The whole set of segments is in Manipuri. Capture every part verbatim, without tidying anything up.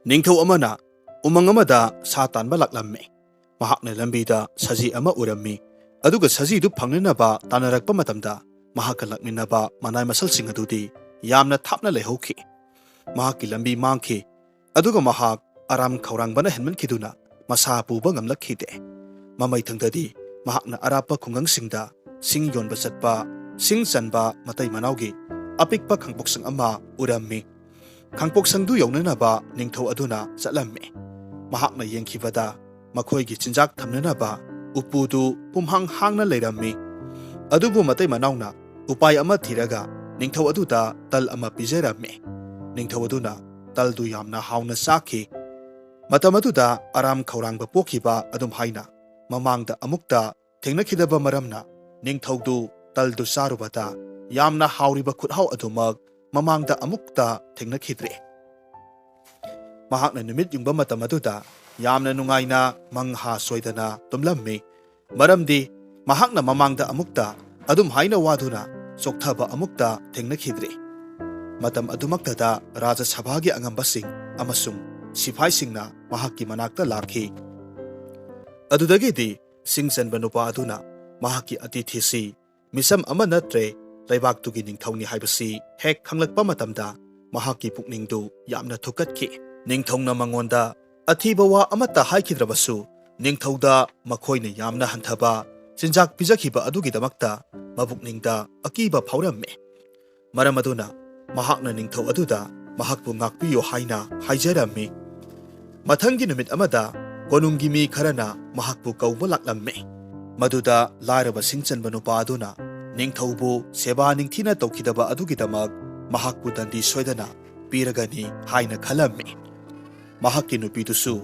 ꯅꯤꯡꯊꯧ ꯑꯃꯅ ꯎꯃꯪ ꯑꯃꯗ ꯁꯥ ꯇꯥꯟꯕ ꯂꯥꯛꯂꯝꯃꯤ꯫ ꯃꯍꯥꯛꯅ ꯂꯝꯕꯤꯗ ꯁꯖꯤ ꯑꯃ ꯎꯔꯝꯃꯤ, ꯑꯗꯨꯒ ꯁꯖꯤꯗꯨ ꯐꯪꯅꯅꯕ ꯇꯥꯟꯅꯔꯛꯄ ꯃꯇꯝꯗ, ꯃꯍꯥꯛꯀ ꯂꯥꯛꯃꯤꯟꯅꯕ ꯃꯅꯥꯏ ꯃꯁꯜꯁꯤꯡ ꯑꯗꯨꯗꯤ ꯌꯥꯝꯅ ꯊꯥꯞꯅ ꯂꯩꯍꯧꯈꯤ꯫ ꯃꯍꯥꯛꯀꯤ ꯂꯝꯕꯤ ꯃꯥꯡꯈꯤ, ꯑꯗꯨꯒ ꯃꯍꯥꯛ ꯑꯔꯥꯝ ꯈꯧꯔꯥꯡꯕꯅ ꯍꯦꯟꯃꯟꯈꯤꯗꯨꯅ ꯃꯁꯥ ꯄꯨꯕ ꯉꯝꯂꯛꯈꯤꯗꯦ꯫ ꯃꯃꯩꯊꯪꯗꯗꯤ ꯃꯍꯥꯛꯅ ꯑꯔꯥꯞꯄ ꯈꯨꯡꯒꯪꯁꯤꯡꯗ ꯁꯤꯡ ꯌꯣꯟꯕ ꯆꯠꯄ, ꯁꯤꯡ ꯆꯟꯕ ꯃꯇꯩ ꯃꯅꯥꯎꯒꯤ ꯑꯄꯤꯛꯄ ꯈꯥꯡꯄꯣꯛꯁꯪ ꯑꯃ ꯎꯔꯝꯃꯤ꯫ ꯈꯥꯡꯄꯣꯛꯁꯪꯗꯨ ꯌꯧꯅꯅꯕ ꯅꯤꯡꯊꯧ ꯑꯗꯨꯅ ꯆꯠꯂꯝꯃꯤ꯫ ꯃꯍꯥꯛꯅ ꯌꯦꯡꯈꯤꯕꯗ, ꯃꯈꯣꯏꯒꯤ ꯆꯤꯟꯖꯥꯛ ꯊꯝꯅꯅꯕ ꯎꯄꯨꯗꯨ ꯄꯨꯝꯍꯥꯡ ꯍꯥꯡꯅ ꯂꯩꯔꯝꯃꯤ꯫ ꯑꯗꯨꯕꯨ ꯃꯇꯩ ꯃꯅꯥꯎꯅ ꯎꯄꯥꯏ ꯑꯃ ꯊꯤꯔꯒ ꯅꯤꯡꯊꯧ ꯑꯗꯨꯗ ꯇꯜ ꯑꯃ ꯄꯤꯖꯔꯝꯃꯤ꯫ ꯅꯤꯡꯊꯧ ꯑꯗꯨꯅ ꯇꯜꯗꯨ ꯌꯥꯝꯅ ꯍꯥꯎꯅ ꯆꯥꯈꯤ꯫ ꯃꯇꯝ ꯑꯗꯨꯗ ꯑꯔꯥꯝ ꯈꯧꯔꯥꯡꯕ ꯄꯣꯛꯈꯤꯕ ꯑꯗꯨꯝ ꯍꯥꯏꯅ ꯃꯃꯥꯡꯗ ꯑꯃꯨꯛꯇ ꯊꯦꯡꯅꯈꯤꯗꯕ ꯃꯔꯝꯅ, ꯅꯤꯡꯊꯧꯗꯨ ꯇꯜꯗꯨ ꯆꯥꯔꯨꯕꯗ ꯌꯥꯝꯅ ꯍꯥꯎꯔꯤꯕ ꯈꯨꯠꯍꯥꯎ ꯑꯗꯨꯃꯛ ꯃꯃꯥꯡꯗ ꯑꯃꯨꯛꯇ ꯊꯦꯡꯅꯈꯤꯗ꯭ꯔꯦ꯫ ꯃꯍꯥꯛꯅ ꯅꯨꯃꯤꯠ ꯌꯨꯡꯕ ꯃꯇꯝ ꯑꯗꯨꯗ ꯌꯥꯝꯅ ꯅꯨꯡꯉꯥꯏꯅ ꯃꯪꯍꯥ ꯁꯣꯏꯗꯅ ꯇꯨꯝꯂꯝꯃꯤ, ꯃꯔꯝꯗꯤ ꯃꯍꯥꯛꯅ ꯃꯃꯥꯡꯗ ꯑꯃꯨꯛꯇ ꯑꯗꯨꯝ ꯍꯥꯏꯅ ꯋꯥꯗꯨꯅ ꯆꯣꯛꯊꯕ ꯑꯃꯨꯛꯇ ꯊꯦꯡꯅꯈꯤꯗ꯭ꯔꯦ꯫ ꯃꯇꯝ ꯑꯗꯨꯃꯛꯇꯗ ꯔꯥꯖ ꯁꯚꯥꯒꯤ ꯑꯉꯝꯕꯁꯤꯡ ꯑꯃꯁꯨꯡ ꯁꯤꯐꯥꯏꯁꯤꯡꯅ ꯃꯍꯥꯛꯀꯤ ꯃꯅꯥꯛꯇ ꯂꯥꯛꯈꯤ꯫ ꯑꯗꯨꯗꯒꯤꯗꯤ ꯁꯤꯡ ꯆꯟꯕ ꯅꯨꯄꯥ ꯑꯗꯨꯅ ꯃꯍꯥꯛꯀꯤ ꯑꯇꯤꯊꯤꯁꯤ ꯃꯤꯁꯝ ꯑꯃ ꯅꯠꯇ꯭ꯔꯦ, ꯂꯩꯕꯥꯛꯇꯨꯒꯤ ꯅꯤꯡꯊꯧꯅꯤ ꯍꯥꯏꯕꯁꯤ ꯍꯦꯛ ꯈꯪꯂꯛꯄ ꯃꯇꯝꯗ, ꯃꯍꯥꯛꯀꯤ ꯄꯨꯛꯅꯤꯡꯗꯨ ꯌꯥꯝꯅ ꯊꯨꯛꯀꯠꯈꯤ꯫ ꯅꯤꯡꯊꯧꯅ ꯃꯉꯣꯟꯗ ꯑꯊꯤꯕ ꯋꯥ ꯑꯃꯠꯇ ꯍꯥꯏꯈꯤꯗ꯭ꯔꯕꯁꯨ, ꯅꯤꯡꯊꯧꯗ ꯃꯈꯣꯏꯅ ꯌꯥꯝꯅ ꯍꯟꯊꯕ ꯆꯤꯟꯖꯥꯛ ꯄꯤꯖꯈꯤꯕ ꯑꯗꯨꯒꯤꯗꯃꯛꯇ ꯃꯄꯨꯛꯅꯤꯡꯗ ꯑꯀꯤꯕ ꯐꯥꯎꯔꯝꯃꯤ꯫ ꯃꯔꯝ ꯑꯗꯨꯅ ꯃꯍꯥꯛꯅ ꯅꯤꯡꯊꯧ ꯑꯗꯨꯗ ꯃꯍꯥꯛꯄꯨ ꯉꯥꯛꯄꯤꯌꯨ ꯍꯥꯏꯅ ꯍꯥꯏꯖꯔꯝꯃꯤ꯫ ꯃꯊꯪꯒꯤ ꯅꯨꯃꯤꯠ ꯑꯃꯗ ꯀꯣꯅꯨꯡꯒꯤ ꯃꯤ ꯈꯔꯅ ꯃꯍꯥꯛꯄꯨ ꯀꯧꯕ ꯂꯥꯛꯂꯝꯃꯤ꯫ ꯃꯗꯨꯗ ꯂꯥꯏꯔꯕ ꯁꯤꯡ ꯆꯟꯕ ꯅꯨꯄꯥ ꯑꯗꯨꯅ ꯅꯤꯡꯊꯧꯕꯨ ꯁꯦꯕꯥ ꯅꯤꯡꯊꯤꯅ ꯇꯧꯈꯤꯗꯕ ꯑꯗꯨꯒꯤꯗꯃꯛ ꯃꯍꯥꯛꯄꯨ ꯗꯟꯗꯤ ꯁꯣꯏꯗꯅ ꯄꯤꯔꯒꯅꯤ ꯍꯥꯏꯅ ꯈꯜꯂꯝꯃꯤ꯫ ꯃꯍꯥꯛꯀꯤ ꯅꯨꯄꯤꯗꯨꯁꯨ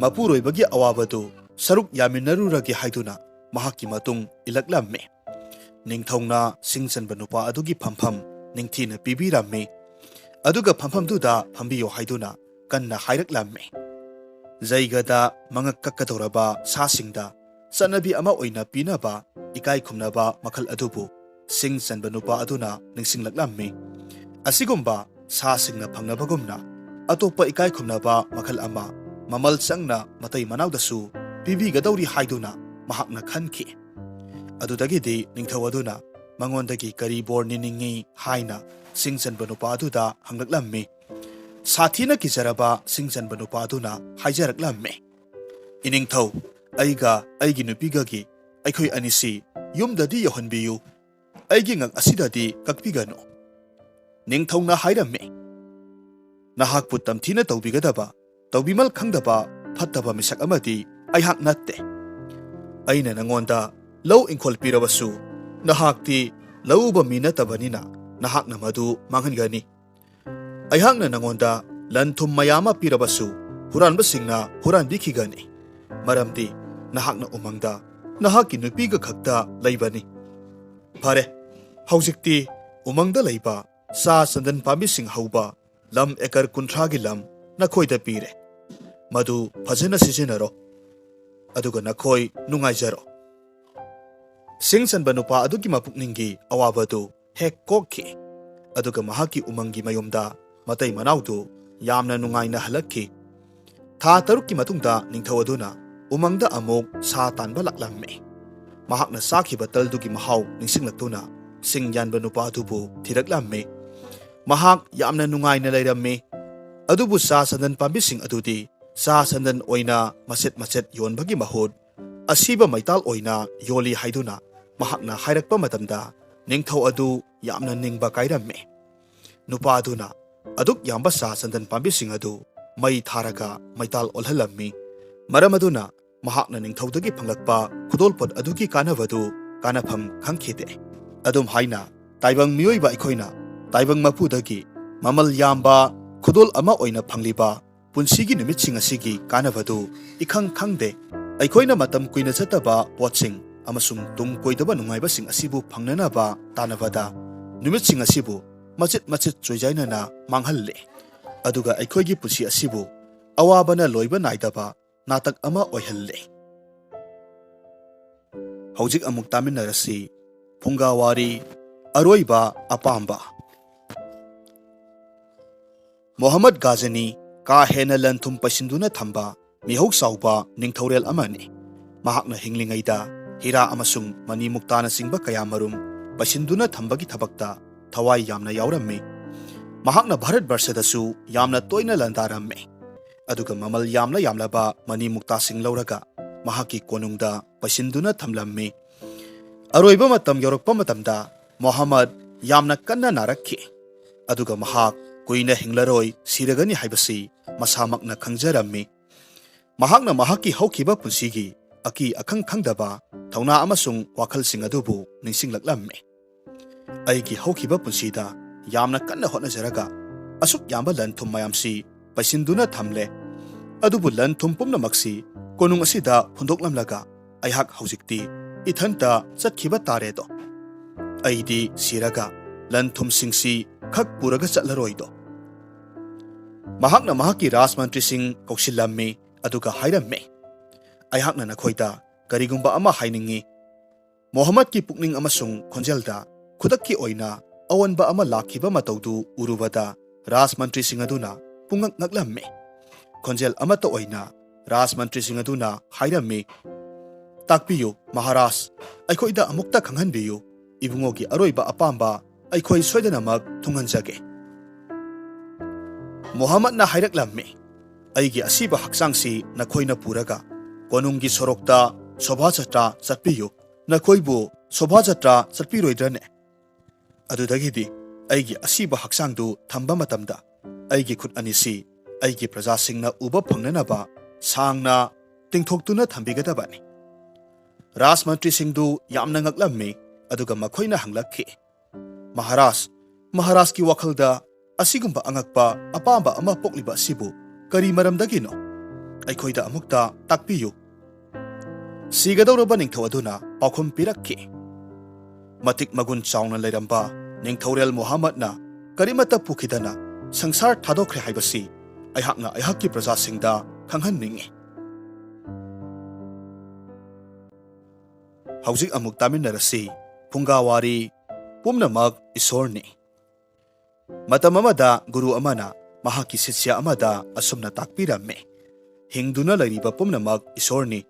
ꯃꯄꯨꯔꯣꯏꯕꯒꯤ ꯑꯋꯥꯕꯗꯨ ꯁꯔꯨꯛ ꯌꯥꯃꯤꯟꯅꯔꯨꯔꯒꯦ ꯍꯥꯏꯗꯨꯅ ꯃꯍꯥꯛꯀꯤ ꯃꯇꯨꯡ ꯏꯜꯂꯛꯂꯝꯃꯤ꯫ ꯅꯤꯡꯊꯧꯅ ꯁꯤꯡ ꯆꯟꯕ ꯅꯨꯄꯥ ꯑꯗꯨꯒꯤ ꯐꯝꯐꯝ ꯅꯤꯡꯊꯤꯅ ꯄꯤꯕꯤꯔꯝꯃꯤ, ꯑꯗꯨꯒ ꯐꯝꯐꯝꯗꯨꯗ ꯐꯝꯕꯤꯌꯨ ꯍꯥꯏꯗꯨꯅ ꯀꯟꯅ ꯍꯥꯏꯔꯛꯂꯝꯃꯤ꯫ ꯖꯩꯒꯗ ꯃꯉꯛ ꯀꯛꯀꯗꯧꯔꯕ ꯁꯥꯁꯤꯡꯗ ꯆꯠꯅꯕꯤ ꯑꯃ ꯑꯣꯏꯅ ꯄꯤꯅꯕ ꯏꯀꯥꯏ ꯈꯨꯝꯅꯕ ꯃꯈꯜ ꯑꯗꯨꯕꯨ ꯁꯤꯡ ꯆꯟꯕ ꯅꯨꯄꯥ ꯑꯗꯨꯅ ꯅꯤꯡꯁꯤꯡꯂꯛꯂꯝꯃꯤ꯫ ꯑꯁꯤꯒꯨꯝꯕ ꯁꯥꯁꯤꯡꯅ ꯐꯪꯅꯕꯒꯨꯝꯅ, ꯑꯇꯣꯞꯄ ꯏꯀꯥꯏ ꯈꯨꯝꯅꯕ ꯃꯈꯜ ꯑꯃ ꯃꯃꯜ ꯆꯪꯅ ꯃꯇꯩ ꯃꯅꯥꯎꯗꯁꯨ ꯄꯤꯕꯤꯒꯗꯧꯔꯤ ꯍꯥꯏꯗꯨꯅ ꯃꯍꯥꯛꯅ ꯈꯟꯈꯤ꯫ ꯑꯗꯨꯗꯒꯤꯗꯤ ꯅꯤꯡꯊꯧ ꯑꯗꯨꯅ ꯃꯉꯣꯟꯗꯒꯤ ꯀꯔꯤ ꯕꯣꯔ ꯅꯤꯅꯤꯡꯉꯤ ꯍꯥꯏꯅ ꯁꯤꯡ ꯆꯟꯕ ꯅꯨꯄꯥ ꯑꯗꯨꯗ ꯍꯪꯂꯛꯂꯝꯃꯤ꯫ ꯁꯥꯊꯤꯅ ꯀꯤꯖꯔꯕ ꯁꯤꯡ ꯆꯟꯕ ꯅꯨꯄꯥ ꯑꯗꯨꯅ ꯍꯥꯏꯖꯔꯛꯂꯝꯃꯤ, "ꯏꯅꯤꯡꯊꯧ, ꯑꯩꯒ ꯑꯩꯒꯤ ꯅꯨꯄꯤꯒꯒꯤ ꯑꯩꯈꯣꯏ ꯑꯅꯤꯁꯤ ꯌꯨꯝꯗꯗꯤ ꯌꯧꯍꯟꯕꯤꯌꯨ꯫ ꯑꯩꯒꯤ ꯉꯛ ꯑꯁꯤꯗꯗꯤ ꯀꯛꯄꯤꯒꯅꯨ꯫" ꯅꯤꯡꯊꯧꯅ ꯍꯥꯏꯔꯝꯃꯤ, "ꯅꯍꯥꯛꯄꯨ ꯇꯝꯊꯤꯅ ꯇꯧꯕꯤꯒꯗꯕ, ꯇꯧꯕꯤꯃꯜ ꯈꯪꯗꯕ ꯐꯠꯇꯕ ꯃꯤꯁꯛ ꯑꯃꯗꯤ ꯑꯩꯍꯥꯛ ꯅꯠꯇꯦ꯫ ꯑꯩꯅ ꯅꯉꯣꯟꯗ ꯂꯧ ꯏꯪꯈꯣꯜ ꯄꯤꯔꯕꯁꯨ ꯅꯍꯥꯛꯇꯤ ꯂꯧ ꯎꯕ ꯃꯤ ꯅꯠꯇꯕꯅꯤꯅ ꯅꯍꯥꯛꯅ ꯃꯗꯨ ꯃꯥꯡꯍꯟꯒꯅꯤ꯫ ꯑꯩꯍꯥꯛꯅ ꯅꯉꯣꯟꯗ ꯂꯟ ꯊꯨꯝ ꯃꯌꯥꯝ ꯑꯃ ꯄꯤꯔꯕꯁꯨ ꯍꯨꯔꯥꯟꯕꯁꯤꯡꯅ ꯍꯨꯔꯥꯟꯕꯤꯈꯤꯒꯅꯤ, ꯃꯔꯝꯗꯤ ꯅꯍꯥꯛꯅ ꯎꯃꯪꯗ ꯅꯍꯥꯛꯀꯤ ꯅꯨꯄꯤꯒ ꯈꯛꯇ ꯂꯩꯕꯅꯤ꯫ ꯐꯔꯦ, ꯍꯧꯖꯤꯛꯇꯤ ꯎꯃꯪꯗ ꯂꯩꯕ ꯆꯥ ꯆꯟꯗꯟ ꯄꯥꯝꯕꯤꯁꯤꯡ ꯍꯧꯕ ꯂꯝ ꯑꯦꯀꯔ ꯀꯨꯟꯊ꯭ꯔꯥꯒꯤ ꯂꯝ ꯅꯈꯣꯏꯗ ꯄꯤꯔꯦ꯫ ꯃꯗꯨ ꯐꯖꯅ ꯁꯤꯖꯤꯟꯅꯔꯣ, ꯑꯗꯨꯒ ꯅꯈꯣꯏ ꯅꯨꯡꯉꯥꯏꯖꯔꯣ꯫" ꯁꯤꯡ ꯆꯟꯕ ꯅꯨꯄꯥ ꯑꯗꯨꯒꯤ ꯃꯄꯨꯛꯅꯤꯡꯒꯤ ꯑꯋꯥꯕꯗꯨ ꯍꯦꯛ ꯀꯣꯛꯈꯤ꯫ ꯑꯗꯨꯒ ꯃꯍꯥꯛꯀꯤ ꯎꯃꯪꯒꯤ ꯃꯌꯨꯝꯗ ꯃꯇꯩ ꯃꯅꯥꯎꯗꯨ ꯌꯥꯝꯅ ꯅꯨꯡꯉꯥꯏꯅ ꯍꯜꯂꯛꯈꯤ꯫ ꯊꯥ ꯇꯔꯨꯛꯀꯤ ꯃꯇꯨꯡꯗ ꯅꯤꯡꯊꯧ ꯑꯗꯨꯅ ꯎꯃꯪꯗ ꯑꯃꯨꯛ ꯁꯥ ꯇꯥꯟꯕ ꯂꯥꯛꯂꯝꯃꯤ꯫ ꯃꯍꯥꯛꯅ ꯆꯥꯈꯤꯕ ꯇꯜꯗꯨꯒꯤ ꯃꯍꯥꯎ ꯅꯤꯡꯁꯤꯡꯂꯛꯇꯨꯅ ꯁꯤꯡ ꯌꯥꯟꯕ ꯅꯨꯄꯥ ꯑꯗꯨꯕꯨ ꯊꯤꯔꯛꯂꯝꯃꯤ꯫ ꯃꯍꯥꯛ ꯌꯥꯝꯅ ꯅꯨꯡꯉꯥꯏꯅ ꯂꯩꯔꯝꯃꯤ꯫ ꯑꯗꯨꯕꯨ ꯆꯥ ꯆꯟꯗꯟ ꯄꯥꯝꯕꯤꯁꯤꯡ ꯑꯗꯨꯗꯤ ꯆꯥ ꯆꯟꯗꯟ ꯑꯣꯏꯅ ꯃꯆꯦꯠ ꯃꯆꯦꯠ ꯌꯣꯟꯕꯒꯤ ꯃꯍꯨꯠ ꯑꯁꯤꯕ ꯃꯩꯇꯥꯜ ꯑꯣꯏꯅ ꯌꯣꯜꯂꯤ ꯍꯥꯏꯗꯨꯅ ꯃꯍꯥꯛꯅ ꯍꯥꯏꯔꯛꯄ ꯃꯇꯝꯗ ꯅꯤꯡꯊꯧ ꯑꯗꯨ ꯌꯥꯝꯅ ꯅꯤꯡꯕ ꯀꯥꯏꯔꯝꯃꯤ꯫ ꯅꯨꯄꯥ ꯑꯗꯨꯅ ꯑꯗꯨꯛ ꯌꯥꯝꯕ ꯆꯥ ꯆꯟꯗꯟ ꯄꯥꯝꯕꯤꯁꯤꯡ ꯑꯗꯨ ꯃꯩ ꯊꯥꯔꯒ ꯃꯩꯇꯥꯜ ꯑꯣꯜꯍꯜꯂꯝꯃꯤ꯫ ꯃꯔꯝ ꯑꯗꯨꯅ ꯃꯍꯥꯛꯅ ꯅꯤꯡꯊꯧꯗꯒꯤ ꯐꯪꯂꯛꯄ ꯈꯨꯗꯣꯜꯄꯣꯠ ꯑꯗꯨꯒꯤ ꯀꯥꯟꯅꯕꯗꯨ ꯀꯥꯟꯅꯐꯝ ꯈꯪꯈꯤꯗꯦ꯫ ꯑꯗꯨꯝ ꯍꯥꯏꯅ ꯇꯥꯏꯕꯪ ꯃꯤꯑꯣꯏꯕ ꯑꯩꯈꯣꯏꯅ ꯇꯥꯏꯕꯪ ꯃꯄꯨꯗꯒꯤ ꯃꯃꯜ ꯌꯥꯝꯕ ꯈꯨꯗꯣꯜ ꯑꯃ ꯑꯣꯏꯅ ꯐꯪꯂꯤꯕ ꯄꯨꯟꯁꯤꯒꯤ ꯅꯨꯃꯤꯠꯁꯤꯡ ꯑꯁꯤꯒꯤ ꯀꯥꯟꯅꯕꯗꯨ ꯏꯈꯪ ꯈꯪꯗꯦ꯫ ꯑꯩꯈꯣꯏꯅ ꯃꯇꯝ ꯀꯨꯏꯅ ꯆꯠꯇꯕ ꯄꯣꯠꯁꯤꯡ ꯑꯃꯁꯨꯡ ꯇꯨꯡ ꯀꯣꯏꯗꯕ ꯅꯨꯡꯉꯥꯏꯕꯁꯤꯡ ꯑꯁꯤꯕꯨ ꯐꯪꯅꯅꯕ ꯇꯥꯟꯅꯕꯗ ꯅꯨꯃꯤꯠꯁꯤꯡ ꯑꯁꯤꯕꯨ ꯃꯆꯤꯠ ꯃꯆꯤꯠ ꯆꯣꯏꯖꯥꯏꯅꯅ ꯃꯥꯡꯍꯜꯂꯦ꯫ ꯑꯗꯨꯒ ꯑꯩꯈꯣꯏꯒꯤ ꯄꯨꯟꯁꯤ ꯑꯁꯤꯕꯨ ꯑꯋꯥꯕꯅ ꯂꯣꯏꯕ ꯅꯥꯏꯗꯕ ꯅꯥꯇꯛ ꯑꯃ ꯑꯣꯏꯍꯜꯂꯦ꯫ ꯍꯧꯖꯤꯛ ꯑꯃꯨꯛ ꯇꯥꯃꯤꯟꯅꯔꯁꯤ꯫ ꯐꯨꯡꯒꯥ ꯋꯥꯔꯤ, ꯑꯔꯣꯏꯕ ꯑꯄꯥꯝꯕ꯫ ꯃꯣꯍꯝꯃꯗ ꯒꯥꯖꯅꯤ ꯀꯥ ꯍꯦꯟꯅ ꯂꯟ ꯊꯨꯝ ꯄꯩꯁꯤꯟꯗꯨꯅ ꯊꯝꯕ ꯃꯤꯍꯧ ꯆꯥꯎꯕ ꯅꯤꯡꯊꯧꯔꯦꯜ ꯑꯃꯅꯤ꯫ ꯃꯍꯥꯛꯅ ꯍꯤꯡꯂꯤꯉꯩꯗ ꯍꯤꯔꯥ ꯑꯃꯁꯨꯡ ꯃꯅꯤ ꯃꯨꯛꯇꯥꯅꯆꯤꯡꯕ ꯀꯌꯥꯃꯔꯨꯝ ꯄꯩꯁꯤꯟꯗꯨꯅ ꯊꯝꯕꯒꯤ ꯊꯕꯛꯇ ꯊꯋꯥꯏ ꯌꯥꯝꯅ ꯌꯥꯎꯔꯝꯃꯤ꯫ ꯃꯍꯥꯛꯅ ꯚꯥꯔꯠ ꯕꯔꯁꯗꯁꯨ ꯌꯥꯝꯅ ꯇꯣꯏꯅ ꯂꯥꯟꯗꯥꯔꯝꯃꯤ, ꯑꯗꯨꯒ ꯃꯃꯜ ꯌꯥꯝꯂ ꯌꯥꯝꯂꯕ ꯃꯅꯤ ꯃꯨꯛꯇꯥꯁꯤꯡ ꯂꯧꯔꯒ ꯃꯍꯥꯛꯀꯤ ꯀꯣꯅꯨꯡꯗ ꯄꯩꯁꯤꯟꯗꯨꯅ ꯊꯝꯂꯝꯃꯤ꯫ ꯑꯔꯣꯏꯕ ꯃꯇꯝ ꯌꯧꯔꯛꯄ ꯃꯇꯝꯗ ꯃꯣꯍꯝꯃꯗ ꯌꯥꯝꯅ ꯀꯟꯅ ꯅꯥꯔꯛꯈꯤ, ꯑꯗꯨꯒ ꯃꯍꯥꯛ ꯀꯨꯏꯅ ꯍꯤꯡꯂꯔꯣꯏ, ꯁꯤꯔꯒꯅꯤ ꯍꯥꯏꯕꯁꯤ ꯃꯁꯥꯃꯛꯅ ꯈꯪꯖꯔꯝꯃꯤ꯫ ꯃꯍꯥꯛꯅ ꯃꯍꯥꯛꯀꯤ ꯍꯧꯈꯤꯕ ꯄꯨꯟꯁꯤꯒꯤ ꯑꯀꯤ ꯑꯈꯪ ꯈꯪꯗꯕ ꯊꯧꯅꯥ ꯑꯃꯁꯨꯡ ꯋꯥꯈꯜꯁꯤꯡ ꯑꯗꯨꯕꯨ ꯅꯤꯡꯁꯤꯡꯂꯛꯂꯝꯃꯤ꯫ "ꯑꯩꯒꯤ ꯍꯧꯈꯤꯕ ꯄꯨꯟꯁꯤꯗ ꯌꯥꯝꯅ ꯀꯟꯅ ꯍꯣꯠꯅꯖꯔꯒ ꯑꯁꯨꯛ ꯌꯥꯝꯕ ꯂꯟ ꯊꯨꯝ ꯃꯌꯥꯝꯁꯤ ꯄꯩꯁꯤꯟꯗꯨꯅ ꯊꯝꯂꯦ, ꯑꯗꯨꯕꯨ ꯂꯟ ꯊꯨꯝ ꯄꯨꯝꯅꯃꯛꯁꯤ ꯀꯣꯅꯨꯡ ꯑꯁꯤꯗ ꯍꯨꯟꯗꯣꯛꯂꯝꯂꯒ ꯑꯩꯍꯥꯛ ꯍꯧꯖꯤꯛꯇꯤ ꯏꯊꯟꯇ ꯆꯠꯈꯤꯕ ꯇꯥꯔꯦꯗꯣ꯫ ꯑꯩꯗꯤ ꯁꯤꯔꯒ ꯂꯟ ꯊꯨꯝꯁꯤꯡꯁꯤ ꯈꯛ ꯄꯨꯔꯒ ꯆꯠꯂꯔꯣꯏꯗꯣ"꯫ ꯃꯍꯥꯛꯅ ꯃꯍꯥꯛꯀꯤ ꯔꯥꯖꯃꯟꯇ꯭ꯔꯤꯁꯤꯡ ꯀꯧꯁꯤꯜꯂꯝꯃꯤ, ꯑꯗꯨꯒ ꯍꯥꯏꯔꯝꯃꯤ, "ꯑꯩꯍꯥꯛꯅ ꯅꯈꯣꯏꯗ ꯀꯔꯤꯒꯨꯝꯕ ꯑꯃ ꯍꯥꯏꯅꯤꯡꯏ"꯫ ꯃꯣꯍꯝꯃꯗꯀꯤ ꯄꯨꯛꯅꯤꯡ ꯑꯃꯁꯨꯡ ꯈꯣꯟꯖꯦꯜꯗ ꯈꯨꯗꯛꯀꯤ ꯑꯣꯏꯅ ꯑꯑꯣꯟꯕ ꯑꯃ ꯂꯥꯛꯈꯤꯕ ꯃꯇꯧꯗꯨ ꯎꯔꯨꯕꯗ ꯔꯥꯖꯃꯟꯇ꯭ꯔꯤꯁꯤꯡ ꯑꯗꯨꯅ ꯄꯨꯡꯉꯛ ꯉꯛꯂꯝꯃꯤ꯫ ꯈꯣꯟꯖꯦꯜ ꯑꯃꯠꯇ ꯑꯣꯏꯅ ꯔꯥꯖꯃꯟꯇ꯭ꯔꯤꯁꯤꯡ ꯑꯗꯨꯅ ꯍꯥꯏꯔꯝꯃꯤ, "ꯇꯥꯛꯄꯤꯌꯨ ꯃꯍꯥꯔꯥꯖ, ꯑꯩꯈꯣꯏꯗ ꯑꯃꯨꯛꯇ ꯈꯪꯍꯟꯕꯤꯌꯨ, ꯏꯕꯨꯡꯉꯣꯒꯤ ꯑꯔꯣꯏꯕ ꯑꯄꯥꯝꯕ ꯑꯩꯈꯣꯏ ꯁꯣꯏꯗꯅꯃꯛ ꯊꯨꯡꯍꯟꯖꯒꯦ"꯫ ꯃꯣꯍꯝꯃꯗꯅ ꯍꯥꯏꯔꯛꯂꯝꯃꯤ, "ꯑꯩꯒꯤ ꯑꯁꯤꯕ ꯍꯛꯆꯥꯡꯁꯤ ꯅꯈꯣꯏꯅ ꯄꯨꯔꯒ ꯀꯣꯅꯨꯡꯒꯤ ꯁꯣꯔꯣꯛꯇ ꯁꯣꯚꯥ ꯖꯇ꯭ꯔꯥ ꯆꯠꯄꯤꯌꯨ꯫ ꯅꯈꯣꯏꯕꯨ ꯁꯣꯚꯥ ꯖꯇ꯭ꯔꯥ ꯆꯠꯄꯤꯔꯣꯏꯗ꯭ꯔꯅꯦ? ꯑꯗꯨꯗꯒꯤꯗꯤ ꯑꯩꯒꯤ ꯑꯁꯤꯕ ꯍꯛꯆꯥꯡꯗꯨ ꯊꯝꯕ ꯃꯇꯝꯗ ꯑꯩꯒꯤ ꯈꯨꯠ ꯑꯅꯤꯁꯤ ꯑꯩꯒꯤ ꯄ꯭ꯔꯖꯥꯁꯤꯡꯅ ꯎꯕ ꯐꯪꯅꯅꯕ ꯁꯥꯡꯅ ꯇꯤꯡꯊꯣꯛꯇꯨꯅ ꯊꯝꯕꯤꯒꯗꯕꯅꯤ"꯫ ꯔꯥꯖꯃꯟꯇ꯭ꯔꯤꯁꯤꯡꯗꯨ ꯌꯥꯝꯅ ꯉꯛꯂꯝꯃꯤ, ꯑꯗꯨꯒ ꯃꯈꯣꯏꯅ ꯍꯪꯂꯛꯈꯤ, "ꯃꯍꯥꯔꯥꯖ, ꯃꯍꯥꯔꯥꯖꯀꯤ ꯋꯥꯈꯜꯗ ꯑꯁꯤꯒꯨꯝꯕ ꯑꯉꯛꯄ ꯑꯄꯥꯝꯕ ꯑꯃ ꯄꯣꯛꯂꯤꯕ ꯑꯁꯤꯕꯨ ꯀꯔꯤ ꯃꯔꯝꯗꯒꯤꯅꯣ? ꯑꯩꯈꯣꯏꯗ ꯑꯃꯨꯛꯇ ꯇꯥꯛꯄꯤꯌꯨ"꯫ ꯁꯤꯒꯗꯧꯔꯕ ꯅꯤꯡꯊꯧ ꯑꯗꯨꯅ ꯄꯥꯎꯈꯨꯝ ꯄꯤꯔꯛꯈꯤ, "ꯃꯇꯤꯛ ꯃꯒꯨꯟ ꯆꯥꯎꯅ ꯂꯩꯔꯝꯕ ꯅꯤꯡꯊꯧꯔꯦꯜ ꯃꯨꯍꯝꯃꯗꯅ ꯀꯔꯤꯃꯠꯇ ꯄꯨꯈꯤꯗꯅ ꯁꯪꯁꯥꯔ ꯊꯥꯗꯣꯛꯈ꯭ꯔꯦ ꯍꯥꯏꯕꯁꯤ ꯑꯩꯍꯥꯛꯅ ꯑꯩꯍꯥꯛꯀꯤ ꯄ꯭ꯔꯖꯥꯁꯤꯡꯗ ꯈꯪꯍꯟꯅꯤꯡꯏ"꯫ ꯍꯧꯖꯤꯛ ꯑꯃꯨꯛ ꯇꯥꯃꯤꯟꯅꯔꯁꯤ꯫ ꯐꯨꯡꯒꯥꯋꯥꯔꯤ ꯄꯨꯝꯅꯃꯛ ꯏꯁꯣꯔꯅꯤ꯫ ꯃꯇꯝ ꯑꯃꯗ ꯒꯨꯔꯨ ꯑꯃꯅ ꯃꯍꯥꯛꯀꯤ ꯁꯤꯁ꯭ꯌ ꯑꯃꯗ ꯑꯁꯨꯝꯅ ꯇꯥꯛꯄꯤꯔꯝꯃꯤ, "ꯍꯤꯡꯗꯨꯅ ꯂꯩꯔꯤꯕ ꯄꯨꯝꯅꯃꯛ ꯏꯁꯣꯔꯅꯤ꯫"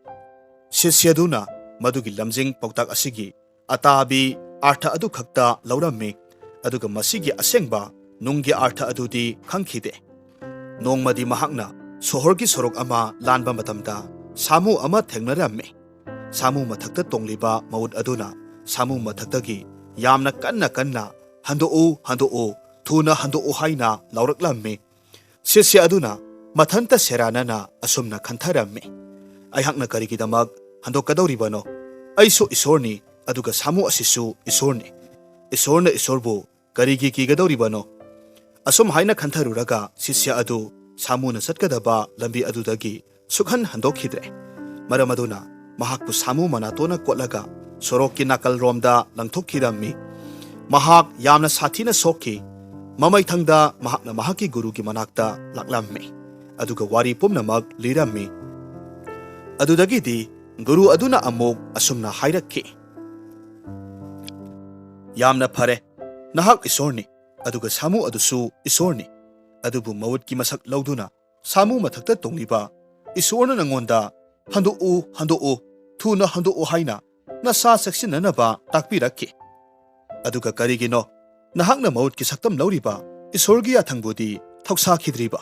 ꯁꯤꯁ꯭ꯌꯗꯨꯅ ꯃꯗꯨꯒꯤ ꯂꯝꯖꯤꯡ ꯄꯥꯎꯇꯥꯛ ꯑꯁꯤꯒꯤ ꯑꯇꯥꯕꯤ ꯑꯥꯔꯊ ꯑꯗꯨ ꯈꯛꯇ ꯂꯧꯔꯝꯃꯤ, ꯑꯗꯨꯒ ꯃꯁꯤꯒꯤ ꯑꯁꯦꯡꯕ ꯅꯨꯡꯒꯤ ꯑꯥꯔꯊ ꯑꯗꯨꯗꯤ ꯈꯪꯈꯤꯗꯦ꯫ ꯅꯣꯡꯃꯗꯤ ꯃꯍꯥꯛꯅ ꯁꯣꯍꯣꯔꯒꯤ ꯁꯣꯔꯣꯛ ꯑꯃ ꯂꯥꯟꯕ ꯃꯇꯝꯗ ꯁꯥꯃꯨ ꯑꯃ ꯊꯦꯡꯅꯔꯝꯃꯤ꯫ ꯁꯥꯃꯨ ꯃꯊꯛꯇ ꯇꯣꯡꯂꯤꯕ ꯃꯎꯠ ꯑꯗꯨꯅ ꯁꯥꯃꯨ ꯃꯊꯛꯇꯒꯤ ꯌꯥꯝꯅ ꯀꯟꯅ ꯀꯟꯅ, "ꯍꯟꯗꯣꯛꯎ, ꯍꯟꯗꯣꯛꯎ, ꯊꯨꯅ ꯍꯟꯗꯣꯛꯎ" ꯍꯥꯏꯅ ꯂꯥꯎꯔꯛꯂꯝꯃꯤ꯫ ꯁꯤꯁ꯭ꯌ ꯑꯗꯨꯅ ꯃꯊꯟꯇ ꯁꯦꯔꯥꯟꯅꯅ ꯑꯁꯨꯝꯅ ꯈꯟꯊꯔꯝꯃꯤ, "ꯑꯩꯍꯥꯛꯅ ꯀꯔꯤꯒꯤꯗꯃꯛ ꯍꯟꯗꯣꯛꯀꯗꯧꯔꯤꯕꯅꯣ? ꯑꯩꯁꯨ ꯏꯁꯣꯔꯅꯤ, ꯑꯗꯨꯒ ꯁꯥꯃꯨ ꯑꯁꯤꯁꯨ ꯏꯁꯣꯔꯅꯤ꯫ ꯏꯁꯣꯔꯅ ꯏꯁꯣꯔꯕꯨ ꯀꯔꯤꯒꯤ ꯀꯤꯒꯗꯧꯔꯤꯕꯅꯣ?" ꯑꯁꯨꯝ ꯍꯥꯏꯅ ꯈꯟꯊꯔꯨꯔꯒ ꯁꯤꯁ꯭ꯌ ꯑꯗꯨ ꯁꯥꯃꯨꯅ ꯆꯠꯀꯗꯕ ꯂꯝꯕꯤ ꯑꯗꯨꯗꯒꯤ ꯁꯨꯛꯍꯟ ꯍꯟꯗꯣꯛꯈꯤꯗ꯭ꯔꯦ꯫ ꯃꯔꯝ ꯑꯗꯨꯅ ꯃꯍꯥꯛꯄꯨ ꯁꯥꯃꯨ ꯃꯅꯥꯇꯣꯟꯅ ꯀꯣꯠꯂꯒ ꯁꯣꯔꯣꯛꯀꯤ ꯅꯥꯀꯜꯔꯣꯝꯗ ꯂꯪꯊꯣꯛꯈꯤꯔꯝꯃꯤ꯫ ꯃꯍꯥꯛ ꯌꯥꯝꯅ ꯁꯥꯊꯤꯅ ꯁꯣꯛꯈꯤ꯫ ꯃꯃꯩꯊꯪꯗ ꯃꯍꯥꯛꯅ ꯃꯍꯥꯛꯀꯤ ꯒꯨꯔꯨꯒꯤ ꯃꯅꯥꯛꯇ ꯂꯥꯛꯂꯝꯃꯤ, ꯑꯗꯨꯒ ꯋꯥꯔꯤ ꯄꯨꯝꯅꯃꯛ ꯂꯤꯔꯝꯃꯤ꯫ ꯑꯗꯨꯗꯒꯤꯗꯤ ꯒꯨꯔꯨ ꯑꯗꯨꯅ ꯑꯃꯨꯛ ꯑꯁꯨꯝꯅ ꯍꯥꯏꯔꯛꯈꯤ, "ꯌꯥꯝꯅ ꯐꯔꯦ, ꯅꯍꯥꯛ ꯏꯁꯣꯔꯅꯤ, ꯑꯗꯨꯒ ꯁꯥꯃꯨ ꯑꯗꯨꯁꯨ ꯏꯁꯣꯔꯅꯤ꯫ ꯑꯗꯨꯕꯨ ꯃꯎꯠꯀꯤ ꯃꯁꯛ ꯂꯧꯗꯨꯅ ꯁꯥꯃꯨ ꯃꯊꯛꯇ ꯇꯣꯡꯂꯤꯕ ꯏꯁꯣꯔꯅ ꯅꯉꯣꯟꯗ 'ꯍꯟꯗꯣꯛꯎ, ꯍꯟꯗꯣꯛꯎ, ꯊꯨꯅ ꯍꯟꯗꯣꯛꯎ' ꯍꯥꯏꯅ ꯅꯁꯥ ꯆꯦꯛꯁꯤꯟꯅꯅꯕ ꯇꯥꯛꯄꯤꯔꯛꯈꯤ꯫ ꯑꯗꯨꯒ ꯀꯔꯤꯒꯤꯅꯣ ꯅꯍꯥꯛꯅ ꯃꯍꯨꯠꯀꯤ ꯁꯛꯇꯝ ꯂꯧꯔꯤꯕ ꯏꯁꯣꯔꯒꯤ ꯌꯥꯊꯪꯕꯨꯗꯤ ꯊꯧꯁꯥꯈꯤꯗ꯭ꯔꯤꯕ?"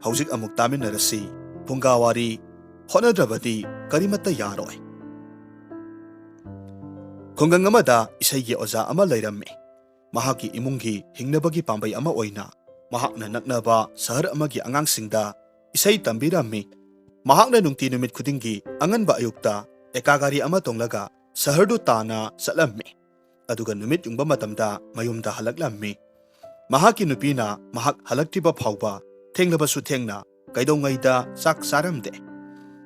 ꯍꯧꯖꯤꯛ ꯑꯃꯨꯛ ꯇꯥꯃꯤꯟꯅꯔꯁꯤ꯫ ꯐꯨꯡꯒꯥ ꯋꯥꯔꯤ, ꯍꯣꯠꯅꯗ꯭ꯔꯕꯗꯤ ꯀꯔꯤꯃꯠꯇ ꯌꯥꯔꯣꯏ꯫ ꯈꯨꯡꯒꯪ ꯑꯃꯗ ꯏꯁꯩꯒꯤ ꯑꯣꯖꯥ ꯑꯃ ꯂꯩꯔꯝꯃꯤ꯫ ꯃꯍꯥꯛꯀꯤ ꯏꯃꯨꯡꯒꯤ ꯍꯤꯡꯅꯕꯒꯤ ꯄꯥꯝꯕꯩ ꯑꯃ ꯑꯣꯏꯅ ꯃꯍꯥꯛꯅ ꯅꯛꯅꯕ ꯁꯍꯔ ꯑꯃꯒꯤ ꯑꯉꯥꯡꯁꯤꯡꯗ ꯏꯁꯩ ꯇꯝꯕꯤꯔꯝꯃꯤ꯫ ꯃꯍꯥꯛꯅ ꯅꯨꯡꯇꯤ ꯅꯨꯃꯤꯠ ꯈꯨꯗꯤꯡꯒꯤ ꯑꯉꯟꯕ ꯑꯌꯨꯛꯇ ꯑꯦꯀꯥ ꯒꯥꯔꯤ ꯑꯃ ꯇꯣꯡꯂꯒ ꯁꯍꯔꯗꯨ ꯇꯥꯟꯅ ꯆꯠꯂꯝꯃꯤ꯫ ꯑꯗꯨꯒ ꯅꯨꯃꯤꯠ ꯌꯨꯡꯕ ꯃꯇꯝꯗ ꯃꯌꯨꯝꯗ ꯍꯜꯂꯛꯂꯝꯃꯤ꯫ ꯃꯍꯥꯛꯀꯤ ꯅꯨꯄꯤꯅ ꯃꯍꯥꯛ ꯍꯜꯂꯛꯇ꯭ꯔꯤꯕ ꯐꯥꯎꯕ ꯊꯦꯡꯂꯕꯁꯨ ꯊꯦꯡꯅ ꯀꯩꯗꯧꯉꯩꯗ ꯆꯥꯛ ꯆꯥꯔꯝꯗꯦ꯫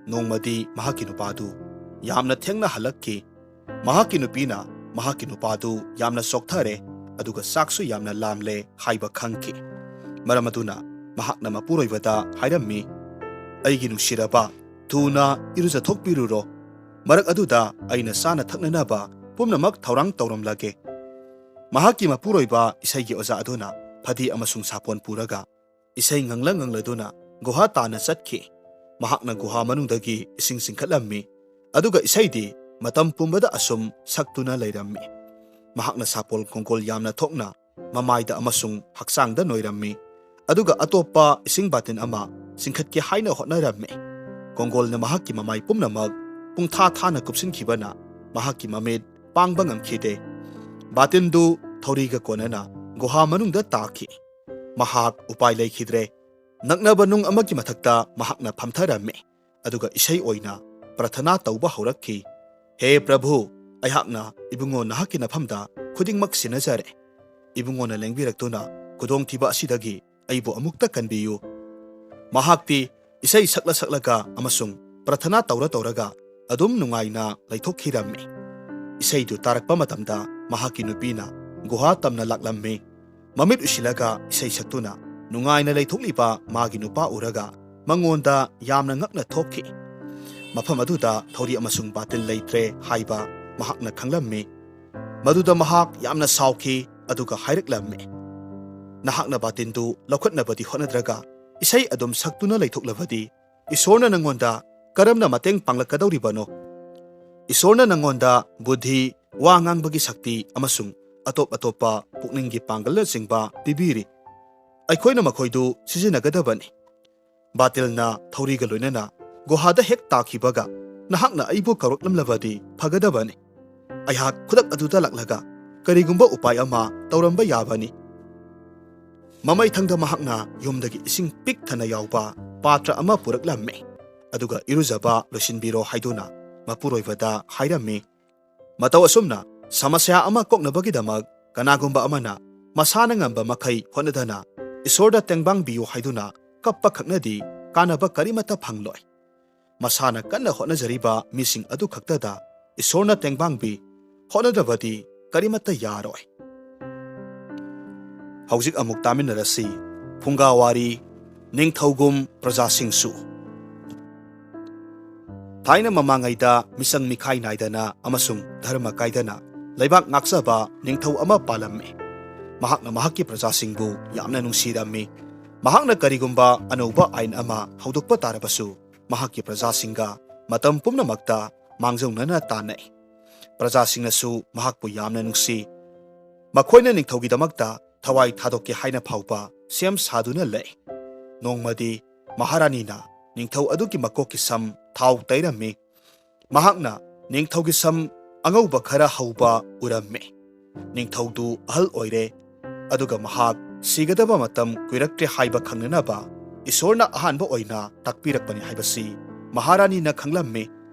ꯅꯣꯡꯃꯗꯤ ꯃꯍꯥꯛꯀꯤ ꯅꯨꯄꯥꯗꯨ ꯌꯥꯝꯅ ꯊꯦꯡꯅ ꯍꯜꯂꯛꯈꯤ꯫ ꯃꯍꯥꯛꯀꯤ ꯅꯨꯄꯤꯅ ꯃꯍꯥꯛꯀꯤ ꯅꯨꯄꯥꯗꯨ ꯌꯥꯝꯅ ꯆꯣꯛꯊꯔꯦ, ꯑꯗꯨꯒ ꯆꯥꯛꯁꯨ ꯌꯥꯝꯅ ꯂꯥꯝꯂꯦ ꯍꯥꯏꯕ ꯈꯪꯈꯤ꯫ ꯃꯔꯝ ꯑꯗꯨꯅ ꯃꯍꯥꯛꯅ ꯃꯄꯨꯔꯣꯏꯕꯗ ꯍꯥꯏꯔꯝꯃꯤ, "ꯑꯩꯒꯤ ꯅꯨꯡꯁꯤꯔꯕ, ꯊꯨꯅ ꯏꯔꯨꯖꯊꯣꯛꯄꯤꯔꯨꯔꯣ꯫ ꯃꯔꯛ ꯑꯗꯨꯗ ꯑꯩꯅ ꯆꯥꯅ ꯊꯛꯅꯅꯕ ꯄꯨꯝꯅꯃꯛ ꯊꯧꯔꯥꯡ ꯇꯧꯔꯝꯂꯒꯦ꯫ ꯃꯍꯥꯛꯀꯤ ꯃꯄꯨꯔꯣꯏꯕ ꯏꯁꯩꯒꯤ ꯑꯣꯖꯥ ꯑꯗꯨꯅ ꯐꯗꯤ ꯑꯃꯁꯨꯡ ꯁꯥꯄꯣꯟ ꯄꯨꯔꯒ ꯏꯁꯩ ꯉꯪꯂ ꯉꯪꯂꯗꯨꯅ ꯒꯨꯍꯥ ꯇꯥꯟꯅ ꯆꯠꯈꯤ꯫ ꯃꯍꯥꯛꯅ ꯒꯨꯍꯥ ꯃꯅꯨꯡꯗꯒꯤ ꯏꯁꯤꯡ ꯆꯤꯡꯈꯠꯂꯝꯃꯤ, ꯑꯗꯨꯒ ꯏꯁꯩꯗꯤ ꯃꯇꯝ ꯄꯨꯝꯕꯗ ꯑꯁꯨꯝ ꯁꯛꯇꯨꯅ ꯂꯩꯔꯝꯃꯤ꯫ ꯃꯍꯥꯛꯅ ꯁꯥꯄꯣꯜ ꯈꯣꯡꯒꯣꯜ ꯌꯥꯝꯅ ꯊꯣꯛꯅ ꯃꯃꯥꯏꯗ ꯑꯃꯁꯨꯡ ꯍꯛꯆꯥꯡꯗ ꯅꯣꯏꯔꯝꯃꯤ, ꯑꯗꯨꯒ ꯑꯇꯣꯞꯄ ꯏꯁꯤꯡ ꯕꯥꯇꯤꯟ ꯑꯃ ꯆꯤꯡꯈꯠꯀꯦ ꯍꯥꯏꯅ ꯍꯣꯠꯅꯔꯝꯃꯤ꯫ ꯈꯣꯡꯒꯣꯜꯅ ꯃꯍꯥꯛꯀꯤ ꯃꯃꯥꯏ ꯄꯨꯝꯅꯃꯛ ꯄꯨꯡꯊꯥ ꯊꯥꯅ ꯀꯨꯞꯁꯤꯟꯈꯤꯕꯅ ꯃꯍꯥꯛꯀꯤ ꯃꯃꯤꯠ ꯄꯥꯡꯕ ꯉꯝꯈꯤꯗꯦ꯫ ꯕꯥꯇꯤꯟꯗꯨ ꯊꯧꯔꯤꯒ ꯀꯣꯟꯅꯅ ꯒꯨꯍꯥ ꯃꯅꯨꯡꯗ ꯇꯥꯈꯤ꯫ ꯃꯍꯥꯛ ꯎꯄꯥꯏ ꯂꯩꯈꯤꯗ꯭ꯔꯦ꯫ ꯅꯛꯅꯕ ꯅꯨꯡ ꯑꯃꯒꯤ ꯃꯊꯛꯇ ꯃꯍꯥꯛꯅ ꯐꯝꯊꯔꯝꯃꯤ, ꯑꯗꯨꯒ ꯏꯁꯩ ꯑꯣꯏꯅ ꯄ꯭ꯔꯊꯅꯥ ꯇꯧꯕ ꯍꯧꯔꯛꯈꯤ꯫ "ꯍꯦ ꯄ꯭ꯔꯚꯨ, ꯑꯩꯍꯥꯛꯅ ꯏꯕꯨꯡꯉꯣ ꯅꯍꯥꯛꯀꯤ ꯅꯐꯝꯗ ꯈꯨꯗꯤꯡꯃꯛ ꯁꯤꯟꯅꯖꯔꯦ꯫ ꯏꯕꯨꯡꯉꯣꯅ ꯂꯦꯡꯕꯤꯔꯛꯇꯨꯅ ꯈꯨꯗꯣꯡꯊꯤꯕ ꯑꯁꯤꯗꯒꯤ ꯑꯩꯕꯨ ꯑꯃꯨꯛꯇ ꯀꯟꯕꯤꯌꯨ꯫" ꯃꯍꯥꯛꯇꯤ ꯏꯁꯩ ꯁꯛꯂ ꯁꯛꯂꯒ ꯑꯃꯁꯨꯡ ꯄ꯭ꯔꯊꯅꯥ ꯇꯧꯔ ꯇꯧꯔꯒ ꯑꯗꯨꯝ ꯅꯨꯡꯉꯥꯏꯅ ꯂꯩꯊꯣꯛꯈꯤꯔꯝꯃꯤ꯫ ꯏꯁꯩꯗꯨ ꯇꯥꯔꯛꯄ ꯃꯇꯝꯗ ꯃꯍꯥꯛꯀꯤ ꯅꯨꯄꯤꯅ ꯒꯨꯍꯥ ꯇꯝꯅ ꯂꯥꯛꯂꯝꯃꯤ꯫ ꯃꯃꯤꯠ ꯎꯏꯁꯤꯜꯂꯒ ꯏꯁꯩ ꯁꯛꯇꯨꯅ ꯅꯨꯡꯉꯥꯏꯅ ꯂꯩꯊꯣꯛꯂꯤꯕ ꯃꯥꯒꯤ ꯅꯨꯄꯥ ꯎꯔꯒ ꯃꯉꯣꯟꯗ ꯌꯥꯝꯅ ꯉꯛꯅ ꯊꯣꯛꯈꯤ꯫ ꯃꯐꯝ ꯑꯗꯨꯗ ꯊꯧꯔꯤ ꯑꯃꯁꯨꯡ ꯕꯥꯇꯤꯜ ꯂꯩꯇ꯭ꯔꯦ ꯍꯥꯏꯕ ꯃꯍꯥꯛꯅ ꯈꯪꯂꯝꯃꯤ꯫ ꯃꯗꯨꯗ ꯃꯍꯥꯛ ꯌꯥꯝꯅ ꯁꯥꯎꯈꯤ, ꯑꯗꯨꯒ ꯍꯥꯏꯔꯛꯂꯝꯃꯤ, "ꯅꯍꯥꯛꯅ ꯕꯥꯇꯤꯟꯗꯨ ꯂꯧꯈꯠꯅꯕꯗꯤ ꯍꯣꯠꯅꯗ꯭ꯔꯒ ꯏꯁꯩ ꯑꯗꯨꯝ ꯁꯛꯇꯨꯅ ꯂꯩꯊꯣꯛꯂꯕꯗꯤ ꯏꯁꯣꯔꯅ ꯅꯉꯣꯟꯗ ꯀꯔꯝꯅ ꯃꯇꯦꯡ ꯄꯥꯡꯂꯛꯀꯗꯧꯔꯤꯕꯅꯣ? ꯏꯁꯣꯔꯅ ꯅꯉꯣꯟꯗ ꯕꯨꯙꯤ, ꯋꯥ ꯉꯥꯡꯕꯒꯤ ꯁꯛꯇꯤ ꯑꯃꯁꯨꯡ ꯑꯇꯣꯞ ꯑꯇꯣꯞꯄ ꯄꯨꯛꯅꯤꯡꯒꯤ ꯄꯥꯡꯒꯜꯅꯆꯤꯡꯕ ꯄꯤꯕꯤꯔꯤ꯫ ꯑꯩꯈꯣꯏꯅ ꯃꯈꯣꯏꯗꯨ ꯁꯤꯖꯤꯟꯅꯒꯗꯕꯅꯤ꯫ ꯕꯥꯇꯤꯜꯅ ꯊꯧꯔꯤꯒ ꯂꯣꯏꯅꯅ ꯒꯨꯍꯥꯗ ꯍꯦꯛ ꯇꯥꯈꯤꯕꯒ ꯅꯍꯥꯛꯅ ꯑꯩꯕꯨ ꯀꯧꯔꯛꯂꯝꯂꯕꯗꯤ ꯐꯒꯗꯕꯅꯤ꯫ ꯑꯩꯍꯥꯛ ꯈꯨꯗꯛ ꯑꯗꯨꯗ ꯂꯥꯛꯂꯒ ꯀꯔꯤꯒꯨꯝꯕ ꯎꯄꯥꯏ ꯑꯃ ꯇꯧꯔꯝꯕ ꯌꯥꯕꯅꯤ꯫" ꯃꯃꯩꯊꯪꯗ ꯃꯍꯥꯛꯅ ꯌꯨꯝꯗꯒꯤ ꯏꯁꯤꯡ ꯄꯤꯛ ꯊꯟꯅ ꯌꯥꯎꯕ ꯄꯥꯇ꯭ꯔ ꯑꯃ ꯄꯨꯔꯛꯂꯝꯃꯤ, ꯑꯗꯨꯒ "ꯏꯔꯨꯖꯕ ꯂꯣꯏꯁꯤꯟꯕꯤꯔꯣ" ꯍꯥꯏꯗꯨꯅ ꯃꯄꯨꯔꯣꯏꯕꯗ ꯍꯥꯏꯔꯝꯃꯤ꯫ ꯃꯇꯧ ꯑꯁꯨꯝꯅ ꯁꯃꯁ꯭ꯌꯥ ꯑꯃ ꯀꯣꯛꯅꯕꯒꯤꯗꯃꯛ ꯀꯅꯥꯒꯨꯝꯕ ꯑꯃꯅ ꯃꯁꯥꯅ ꯉꯝꯕ ꯃꯈꯩ ꯍꯣꯠꯅꯗꯅ ꯏꯁꯣꯔꯗ ꯇꯦꯡꯕꯥꯡꯕꯤꯌꯨ ꯍꯥꯏꯗꯨꯅ ꯀꯞꯄ ꯈꯛꯅꯗꯤ ꯀꯥꯟꯅꯕ ꯀꯔꯤꯃꯠꯇ ꯐꯪꯂꯣꯏ꯫ ꯃꯁꯥꯅ ꯀꯟꯅ ꯍꯣꯠꯅꯖꯔꯤꯕ ꯃꯤꯁꯤꯡ ꯑꯗꯨ ꯈꯛꯇꯗ ꯏꯁꯣꯔꯅ ꯇꯦꯡꯕꯥꯡꯕꯤ, ꯍꯣꯠꯅꯗ꯭ꯔꯕꯗꯤ ꯀꯔꯤꯃꯠꯇ ꯌꯥꯔꯣꯏ꯫ ꯍꯧꯖꯤꯛ ꯑꯃꯨꯛ ꯇꯥꯃꯤꯟꯅꯔꯁꯤ꯫ ꯐꯨꯡꯒꯥꯋꯥꯔꯤ, ꯅꯤꯡꯊꯧꯒꯨꯝ ꯄ꯭ꯔꯖꯥꯁꯤꯡꯁꯨ꯫ ꯊꯥꯏꯅ ꯃꯃꯥꯡꯉꯩꯗ ꯃꯤꯆꯪ ꯃꯤꯈꯥꯏ ꯅꯥꯏꯗꯅ ꯑꯃꯁꯨꯡ ꯙꯔꯃ ꯀꯥꯏꯗꯅ ꯂꯩꯕꯥꯛ ꯉꯥꯛꯆꯕ ꯅꯤꯡꯊꯧ ꯑꯃ ꯄꯥꯜꯂꯝꯃꯤ꯫ ꯃꯍꯥꯛꯅ ꯃꯍꯥꯛꯀꯤ ꯄ꯭ꯔꯖꯥꯁꯤꯡꯕꯨ ꯌꯥꯝꯅ ꯅꯨꯡꯁꯤꯔꯝꯃꯤ꯫ ꯃꯍꯥꯛꯅ ꯀꯔꯤꯒꯨꯝꯕ ꯑꯅꯧꯕ ꯑꯥꯏꯟ ꯑꯃ ꯍꯧꯗꯣꯛꯄ ꯇꯥꯔꯕꯁꯨ, ꯃꯍꯥꯛꯀꯤ ꯄ꯭ꯔꯖꯥꯁꯤꯡꯒ ꯃꯇꯝ ꯄꯨꯝꯅꯃꯛꯇ ꯃꯥꯡꯖꯧꯅꯅ ꯇꯥꯟꯅꯩ꯫ ꯄ꯭ꯔꯖꯥꯁꯤꯡꯅꯁꯨ ꯃꯍꯥꯛꯄꯨ ꯌꯥꯝꯅ ꯅꯨꯡꯁꯤ꯫ ꯃꯈꯣꯏꯅ ꯅꯤꯡꯊꯧꯒꯤꯗꯃꯛꯇ ꯊꯋꯥꯏ ꯊꯥꯗꯣꯛꯀꯦ ꯍꯥꯏꯅ ꯐꯥꯎꯕ ꯁꯦꯝ ꯁꯥꯗꯨꯅ ꯂꯩ꯫ ꯅꯣꯡꯃꯗꯤ ꯃꯍꯥꯔꯥꯅꯤꯅ ꯅꯤꯡꯊꯧ ꯑꯗꯨꯒꯤ ꯃꯀꯣꯛꯀꯤ ꯁꯝ ꯊꯥꯎ ꯇꯩꯔꯝꯃꯤ꯫ ꯃꯍꯥꯛꯅ ꯅꯤꯡꯊꯧꯒꯤ ꯁꯝ ꯑꯉꯧꯕ ꯈꯔ ꯍꯧꯕ ꯎꯔꯝꯃꯤ꯫ ꯅꯤꯡꯊꯧꯗꯨ ꯑꯍꯜ ꯑꯣꯏꯔꯦ, ꯑꯗꯨꯒ ꯃꯍꯥꯛ ꯁꯤꯒꯗꯕ ꯃꯇꯝ ꯀꯨꯏꯔꯛꯇ꯭ꯔꯦ ꯍꯥꯏꯕ ꯈꯪꯅꯅꯕ ꯏꯁꯣꯔꯅ ꯑꯍꯥꯟꯕ ꯑꯣꯏꯅ ꯇꯥꯛꯄꯤꯔꯛꯄꯅꯤ ꯍꯥꯏꯕꯁꯤ ꯃꯍꯥꯔꯥꯅꯤꯅ ꯈꯪꯂꯝꯃꯤ꯫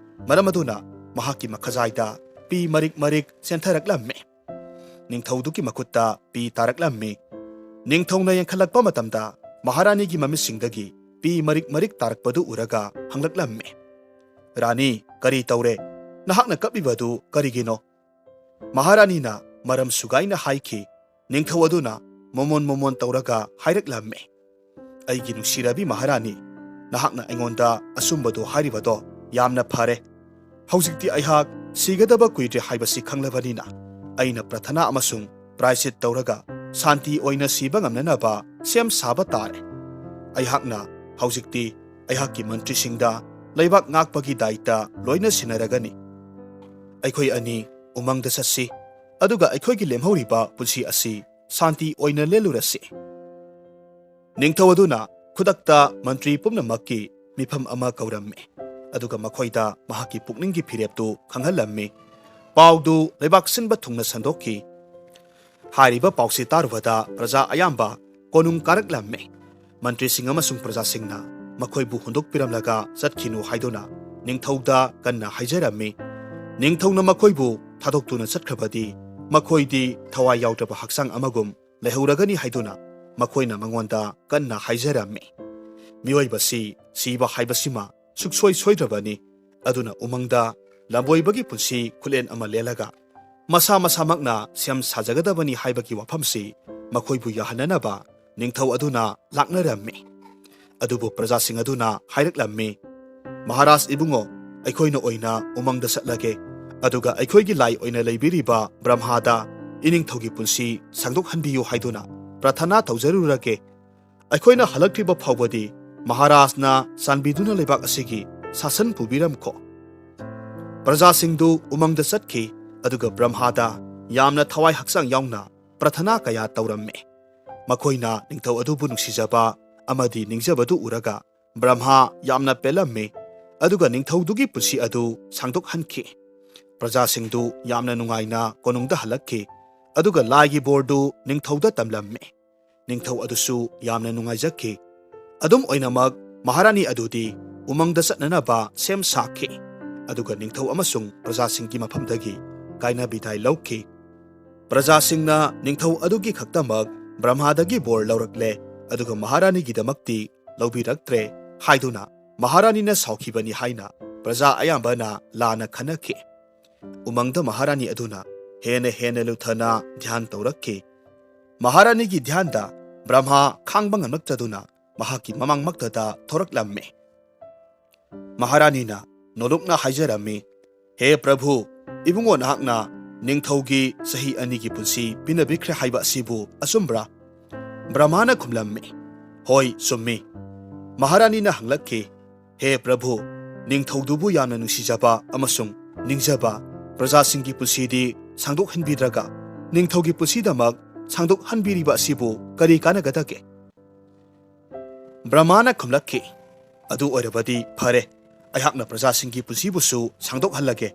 ꯃꯔꯝ ꯑꯗꯨꯅ ꯃꯍꯥꯛꯀꯤ ꯃꯈꯖꯥꯏꯗ ꯄꯤ ꯃꯔꯤꯛ ꯃꯔꯤꯛ ꯆꯦꯟꯊꯔꯛꯂꯝꯃꯤ꯫ ꯅꯤꯡꯊꯧꯗꯨꯒꯤ ꯃꯈꯨꯠꯇ ꯄꯤ ꯇꯥꯔꯛꯂꯝꯃꯤ꯫ ꯅꯤꯡꯊꯧꯅ ꯌꯦꯡꯈꯠꯂꯛꯄ ꯃꯇꯝꯗ ꯃꯍꯥꯔꯥꯅꯤꯒꯤ ꯃꯃꯤꯠꯁꯤꯡꯗꯒꯤ ꯄꯤ ꯃꯔꯤꯛ ꯃꯔꯤꯛ ꯇꯥꯔꯛꯄꯗꯨ ꯎꯔꯒ ꯍꯪꯂꯛꯂꯝꯃꯤ, "ꯔꯥꯅꯤ, ꯀꯔꯤ ꯇꯧꯔꯦ? ꯅꯍꯥꯛꯅ ꯀꯞꯂꯤꯕꯗꯨ ꯀꯔꯤꯒꯤꯅꯣ?" ꯃꯍꯥꯔꯥꯅꯤꯅ ꯃꯔꯝ ꯁꯨꯒꯥꯏꯅ ꯍꯥꯏꯈꯤ꯫ ꯅꯤꯡꯊꯧ ꯑꯗꯨꯅ ꯃꯣꯃꯣꯟ ꯃꯣꯃꯣꯟ ꯇꯧꯔꯒ ꯍꯥꯏꯔꯛꯂꯝꯃꯤ, "ꯑꯩꯒꯤ ꯅꯨꯡꯁꯤꯔꯕꯤ ꯃꯍꯥꯔꯥꯅꯤ, ꯅꯍꯥꯛꯅ ꯑꯩꯉꯣꯟꯗ ꯑꯆꯨꯝꯕꯗꯨ ꯍꯥꯏꯔꯤꯕꯗꯣ ꯌꯥꯝꯅ ꯐꯔꯦ꯫ ꯍꯧꯖꯤꯛꯇꯤ ꯑꯩꯍꯥꯛ ꯁꯤꯒꯗꯕ ꯀꯨꯏꯗ꯭ꯔꯦ ꯍꯥꯏꯕꯁꯤ ꯈꯪꯂꯕꯅꯤꯅ, ꯑꯩꯅ ꯄ꯭ꯔꯊꯅꯥ ꯑꯃꯁꯨꯡ ꯄ꯭ꯔꯥꯏꯁꯤꯠ ꯇꯧꯔꯒ ꯁꯥꯟꯇꯤ ꯑꯣꯏꯅ ꯁꯤꯕ ꯉꯝꯅꯅꯕ ꯁꯦꯝ ꯁꯥꯕ ꯇꯥꯔꯦ꯫ ꯑꯩꯍꯥꯛꯅ ꯍꯧꯖꯤꯛꯇꯤ ꯑꯩꯍꯥꯛꯀꯤ ꯃꯟꯇ꯭ꯔꯤꯁꯤꯡꯗ ꯂꯩꯕꯥꯛ ꯉꯥꯛꯄꯒꯤ ꯗꯥꯏꯇ ꯂꯣꯏꯅ ꯁꯤꯟꯅꯔꯒꯅꯤ꯫ ꯑꯩꯈꯣꯏ ꯑꯅꯤ ꯎꯃꯪꯗ ꯆꯠꯁꯤ, ꯑꯗꯨꯒ ꯑꯩꯈꯣꯏꯒꯤ ꯂꯦꯝꯍꯧꯔꯤꯕ ꯄꯨꯟꯁꯤ ꯑꯁꯤ ꯁꯥꯟꯇꯤ ꯑꯣꯏꯅ ꯂꯦꯜꯂꯨꯔꯁꯤ꯫" ꯅꯤꯡꯊꯧ ꯑꯗꯨꯅ ꯈꯨꯗꯛꯇ ꯃꯟꯇ꯭ꯔꯤ ꯄꯨꯝꯅꯃꯛꯀꯤ ꯃꯤꯐꯝ ꯑꯃ ꯀꯧꯔꯝꯃꯤ, ꯑꯗꯨꯒ ꯃꯈꯣꯏꯗ ꯃꯍꯥꯛꯀꯤ ꯄꯨꯛꯅꯤꯡꯒꯤ ꯐꯤꯔꯦꯞꯇꯨ ꯈꯪꯍꯜꯂꯝꯃꯤ꯫ ꯄꯥꯎꯗꯨ ꯂꯩꯕꯥꯛ ꯁꯤꯟꯕ ꯊꯨꯡꯅ ꯁꯟꯗꯣꯛꯈꯤ꯫ ꯍꯥꯏꯔꯤꯕ ꯄꯥꯎꯁꯤ ꯇꯥꯔꯨꯕꯗ ꯄ꯭ꯔꯖꯥ ꯑꯌꯥꯝꯕ ꯀꯣꯅꯨꯡ ꯀꯥꯔꯛꯂꯝꯃꯤ꯫ ꯃꯟꯇ꯭ꯔꯤꯁꯤꯡ ꯑꯃꯁꯨꯡ ꯄ꯭ꯔꯖꯥꯁꯤꯡꯅ ꯃꯈꯣꯏꯕꯨ ꯍꯨꯟꯗꯣꯛꯄꯤꯔꯝꯂꯒ ꯆꯠꯈꯤꯅꯨ ꯍꯥꯏꯗꯨꯅ ꯅꯤꯡꯊꯧꯗ ꯀꯟꯅ ꯍꯥꯏꯖꯔꯝꯃꯤ꯫ ꯅꯤꯡꯊꯧꯅ ꯃꯈꯣꯏꯕꯨ ꯊꯥꯗꯣꯛꯇꯨꯅ ꯆꯠꯈ꯭ꯔꯕꯗꯤ ꯃꯈꯣꯏꯗꯤ ꯊꯋꯥꯏ ꯌꯥꯎꯗ꯭ꯔꯕ ꯍꯛꯆꯥꯡ ꯑꯃꯒꯨꯝ ꯂꯩꯍꯧꯔꯒꯅꯤ ꯍꯥꯏꯗꯨꯅ ꯃꯈꯣꯏꯅ ꯃꯉꯣꯟꯗ ꯀꯟꯅ ꯍꯥꯏꯖꯔꯝꯃꯤ꯫ ꯃꯤꯑꯣꯏꯕꯁꯤ ꯁꯤꯕ ꯍꯥꯏꯕꯁꯤꯃ ꯁꯨꯛꯁꯣꯏ ꯁꯣꯏꯗ꯭ꯔꯕꯅꯤ꯫ ꯑꯗꯨꯅ ꯎꯃꯪꯗ ꯂꯝꯕꯣꯏꯕꯒꯤ ꯄꯨꯟꯁꯤ ꯈꯨꯠꯂꯦꯟ ꯑꯃ ꯂꯦꯜꯂꯒ ꯃꯁꯥ ꯃꯁꯥꯃꯛꯅ ꯁꯦꯝ ꯁꯥꯖꯒꯗꯕꯅꯤ ꯍꯥꯏꯕꯒꯤ ꯋꯥꯐꯝꯁꯤ ꯃꯈꯣꯏꯕꯨ ꯌꯥꯍꯟꯅꯅꯕ ꯅꯤꯡꯊꯧ ꯑꯗꯨꯅ ꯂꯥꯛꯅꯔꯝꯃꯤ꯫ ꯑꯗꯨꯕꯨ ꯄ꯭ꯔꯖꯥꯁꯤꯡ ꯑꯗꯨꯅ ꯍꯥꯏꯔꯛꯂꯝꯃꯤ, "ꯃꯍꯥꯔꯥꯖ ꯏꯕꯨꯡꯉꯣ, ꯑꯩꯈꯣꯏꯅ ꯑꯣꯏꯅ ꯎꯃꯪꯗ ꯆꯠꯂꯒꯦ꯫ ꯑꯗꯨꯒ ꯑꯩꯈꯣꯏꯒꯤ ꯂꯥꯏ ꯑꯣꯏꯅ ꯂꯩꯕꯤꯔꯤꯕ ꯕ꯭ꯔꯍꯃꯥꯗ ꯏꯅꯤꯡꯊꯧꯒꯤ ꯄꯨꯟꯁꯤ ꯁꯥꯡꯗꯣꯛꯍꯟꯕꯤꯌꯨ ꯍꯥꯏꯗꯨꯅ ꯄ꯭ꯔꯥꯊꯅꯥ ꯇꯧꯖꯔꯨꯔꯒꯦ꯫ ꯑꯩꯈꯣꯏꯅ ꯍꯜꯂꯛꯇ꯭ꯔꯤꯕ ꯐꯥꯎꯕꯗꯤ ꯃꯍꯥꯔꯥꯖꯅ ꯆꯥꯟꯕꯤꯗꯨꯅ ꯂꯩꯕꯥꯛ ꯑꯁꯤꯒꯤ ꯁꯥꯁꯟ ꯄꯨꯕꯤꯔꯝꯈꯣ꯫ ꯄ꯭ꯔꯖꯥꯁꯤꯡꯗꯨ ꯎꯃꯪꯗ ꯆꯠꯈꯤ, ꯑꯗꯨꯒ ꯕ꯭ꯔꯍꯃꯥꯗ ꯌꯥꯝꯅ ꯊꯋꯥꯏ ꯍꯛꯆꯥꯡ ꯌꯥꯎꯅ ꯄ꯭ꯔꯥꯊꯅꯥ ꯀꯌꯥ ꯇꯧꯔꯝꯃꯤ꯫ ꯃꯈꯣꯏꯅ ꯅꯤꯡꯊꯧ ꯑꯗꯨꯕꯨ ꯅꯨꯡꯁꯤꯖꯕ ꯑꯃꯗꯤ ꯅꯤꯡꯖꯕꯗꯨ ꯎꯔꯒ ꯕ꯭ꯔꯍꯃꯥ ꯌꯥꯝꯅ ꯄꯦꯜꯂꯝꯃꯤ, ꯑꯗꯨꯒ ꯅꯤꯡꯊꯧꯗꯨꯒꯤ ꯄꯨꯟꯁꯤ ꯑꯗꯨ ꯁꯥꯡꯗꯣꯛꯍꯟꯈꯤ꯫ ꯄ꯭ꯔꯖꯥꯁꯤꯡꯗꯨ ꯌꯥꯝꯅ ꯅꯨꯡꯉꯥꯏꯅ ꯀꯣꯅꯨꯡꯗ ꯍꯜꯂꯛꯈꯤ, ꯑꯗꯨꯒ ꯂꯥꯏꯒꯤ ꯕꯣꯔꯗꯨ ꯅꯤꯡꯊꯧꯗ ꯇꯝꯂꯝꯃꯤ꯫ ꯅꯤꯡꯊꯧ ꯑꯗꯨꯁꯨ ꯌꯥꯝꯅ ꯅꯨꯡꯉꯥꯏꯖꯈꯤ꯫ ꯑꯗꯨꯝ ꯑꯣꯏꯅꯃꯛ, ꯃꯍꯥꯔꯥꯅꯤ ꯑꯗꯨꯗꯤ ꯎꯃꯪꯗ ꯆꯠꯅꯅꯕ ꯁꯦꯝ ꯁꯥꯈꯤ, ꯑꯗꯨꯒ ꯅꯤꯡꯊꯧ ꯑꯃꯁꯨꯡ ꯄ꯭ꯔꯖꯥꯁꯤꯡꯒꯤ ꯃꯐꯝꯗꯒꯤ ꯀꯥꯏꯅ ꯕꯤꯗꯥꯏ ꯂꯧꯈꯤ꯫ ꯄ꯭ꯔꯖꯥꯁꯤꯡꯅ ꯅꯤꯡꯊꯧ ꯑꯗꯨꯒꯤ ꯈꯛꯇꯃꯛ ꯕ꯭ꯔꯍꯃꯥꯗꯒꯤ ꯕꯣꯔ ꯂꯧꯔꯛꯂꯦ, ꯑꯗꯨꯒ ꯃꯍꯥꯔꯥꯅꯤꯒꯤꯗꯃꯛꯇꯤ ꯂꯧꯕꯤꯔꯛꯇ꯭ꯔꯦ ꯍꯥꯏꯗꯨꯅ ꯃꯍꯥꯔꯥꯅꯤꯅ ꯁꯥꯎꯈꯤꯕꯅꯤ ꯍꯥꯏꯅ ꯄ꯭ꯔꯖꯥ ꯑꯌꯥꯝꯕꯅ ꯂꯥꯟꯅ ꯈꯟꯅꯈꯤ꯫ ꯎꯃꯪꯗ ꯃꯍꯥꯔꯥꯅꯤ ꯑꯗꯨꯅ ꯍꯦꯟꯅ ꯍꯦꯟꯅ ꯂꯨꯊꯅ ꯙ꯭ꯌꯥꯟ ꯇꯧꯔꯛꯈꯤ꯫ ꯃꯍꯥꯔꯥꯅꯤꯒꯤ ꯙ꯭ꯌꯥꯟꯗ ꯕ꯭ꯔꯍꯃꯥ ꯈꯥꯡꯕ ꯉꯝꯂꯛꯇꯗꯨꯅ ꯃꯍꯥꯛꯀꯤ ꯃꯃꯥꯡꯃꯛꯇꯗ ꯊꯣꯔꯛꯂꯝꯃꯤ꯫ ꯃꯍꯥꯔꯥꯅꯤꯅ ꯅꯣꯂꯨꯛꯅ ꯍꯥꯏꯖꯔꯝꯃꯤ, "ꯍꯦ ꯄ꯭ꯔꯚꯨ, ꯏꯕꯨꯡꯉꯣ ꯅꯍꯥꯛꯅ ꯅꯤꯡꯊꯧꯒꯤ ꯆꯍꯤ ꯑꯅꯤꯒꯤ ꯄꯨꯟꯁꯤ ꯄꯤꯅꯕꯤꯈ꯭ꯔꯦ ꯍꯥꯏꯕ ꯑꯁꯤꯕꯨ ꯑꯆꯨꯝꯕ꯭ꯔꯥ?" ꯕ꯭ꯔꯍꯃꯥꯅ ꯈꯨꯝꯂꯝꯃꯤ, "ꯍꯣꯏ, ꯆꯨꯝꯃꯤ꯫" ꯃꯍꯥꯔꯥꯅꯤꯅ ꯍꯪꯂꯛꯈꯤ, "ꯍꯦ ꯄ꯭ꯔꯚꯨ, ꯅꯤꯡꯊꯧꯗꯨꯕꯨ ꯌꯥꯝꯅ ꯅꯨꯡꯁꯤꯖꯕ ꯑꯃꯁꯨꯡ ꯅꯤꯡꯖꯕ ꯄ꯭ꯔꯖꯥꯁꯤꯡꯒꯤ ꯄꯨꯟꯁꯤꯗꯤ ꯁꯥꯡꯗꯣꯛꯍꯟꯕꯤꯗ꯭ꯔꯒ ꯅꯤꯡꯊꯧꯒꯤ ꯄꯨꯟꯁꯤꯗꯃꯛ ꯁꯥꯡꯗꯣꯛꯍꯟꯕꯤꯔꯤꯕ ꯑꯁꯤꯕꯨ ꯀꯔꯤ ꯀꯥꯟꯅꯒꯗꯒꯦ?" ꯕ꯭ꯔꯍꯃꯥꯅ ꯈꯨꯝꯂꯛꯈꯤ, "ꯑꯗꯨ ꯑꯣꯏꯔꯕꯗꯤ ꯐꯔꯦ, ꯑꯩꯍꯥꯛꯅ ꯄ꯭ꯔꯖꯥꯁꯤꯡꯒꯤ ꯄꯨꯟꯁꯤꯕꯨꯁꯨ ꯁꯥꯡꯗꯣꯛꯍꯜꯂꯒꯦ꯫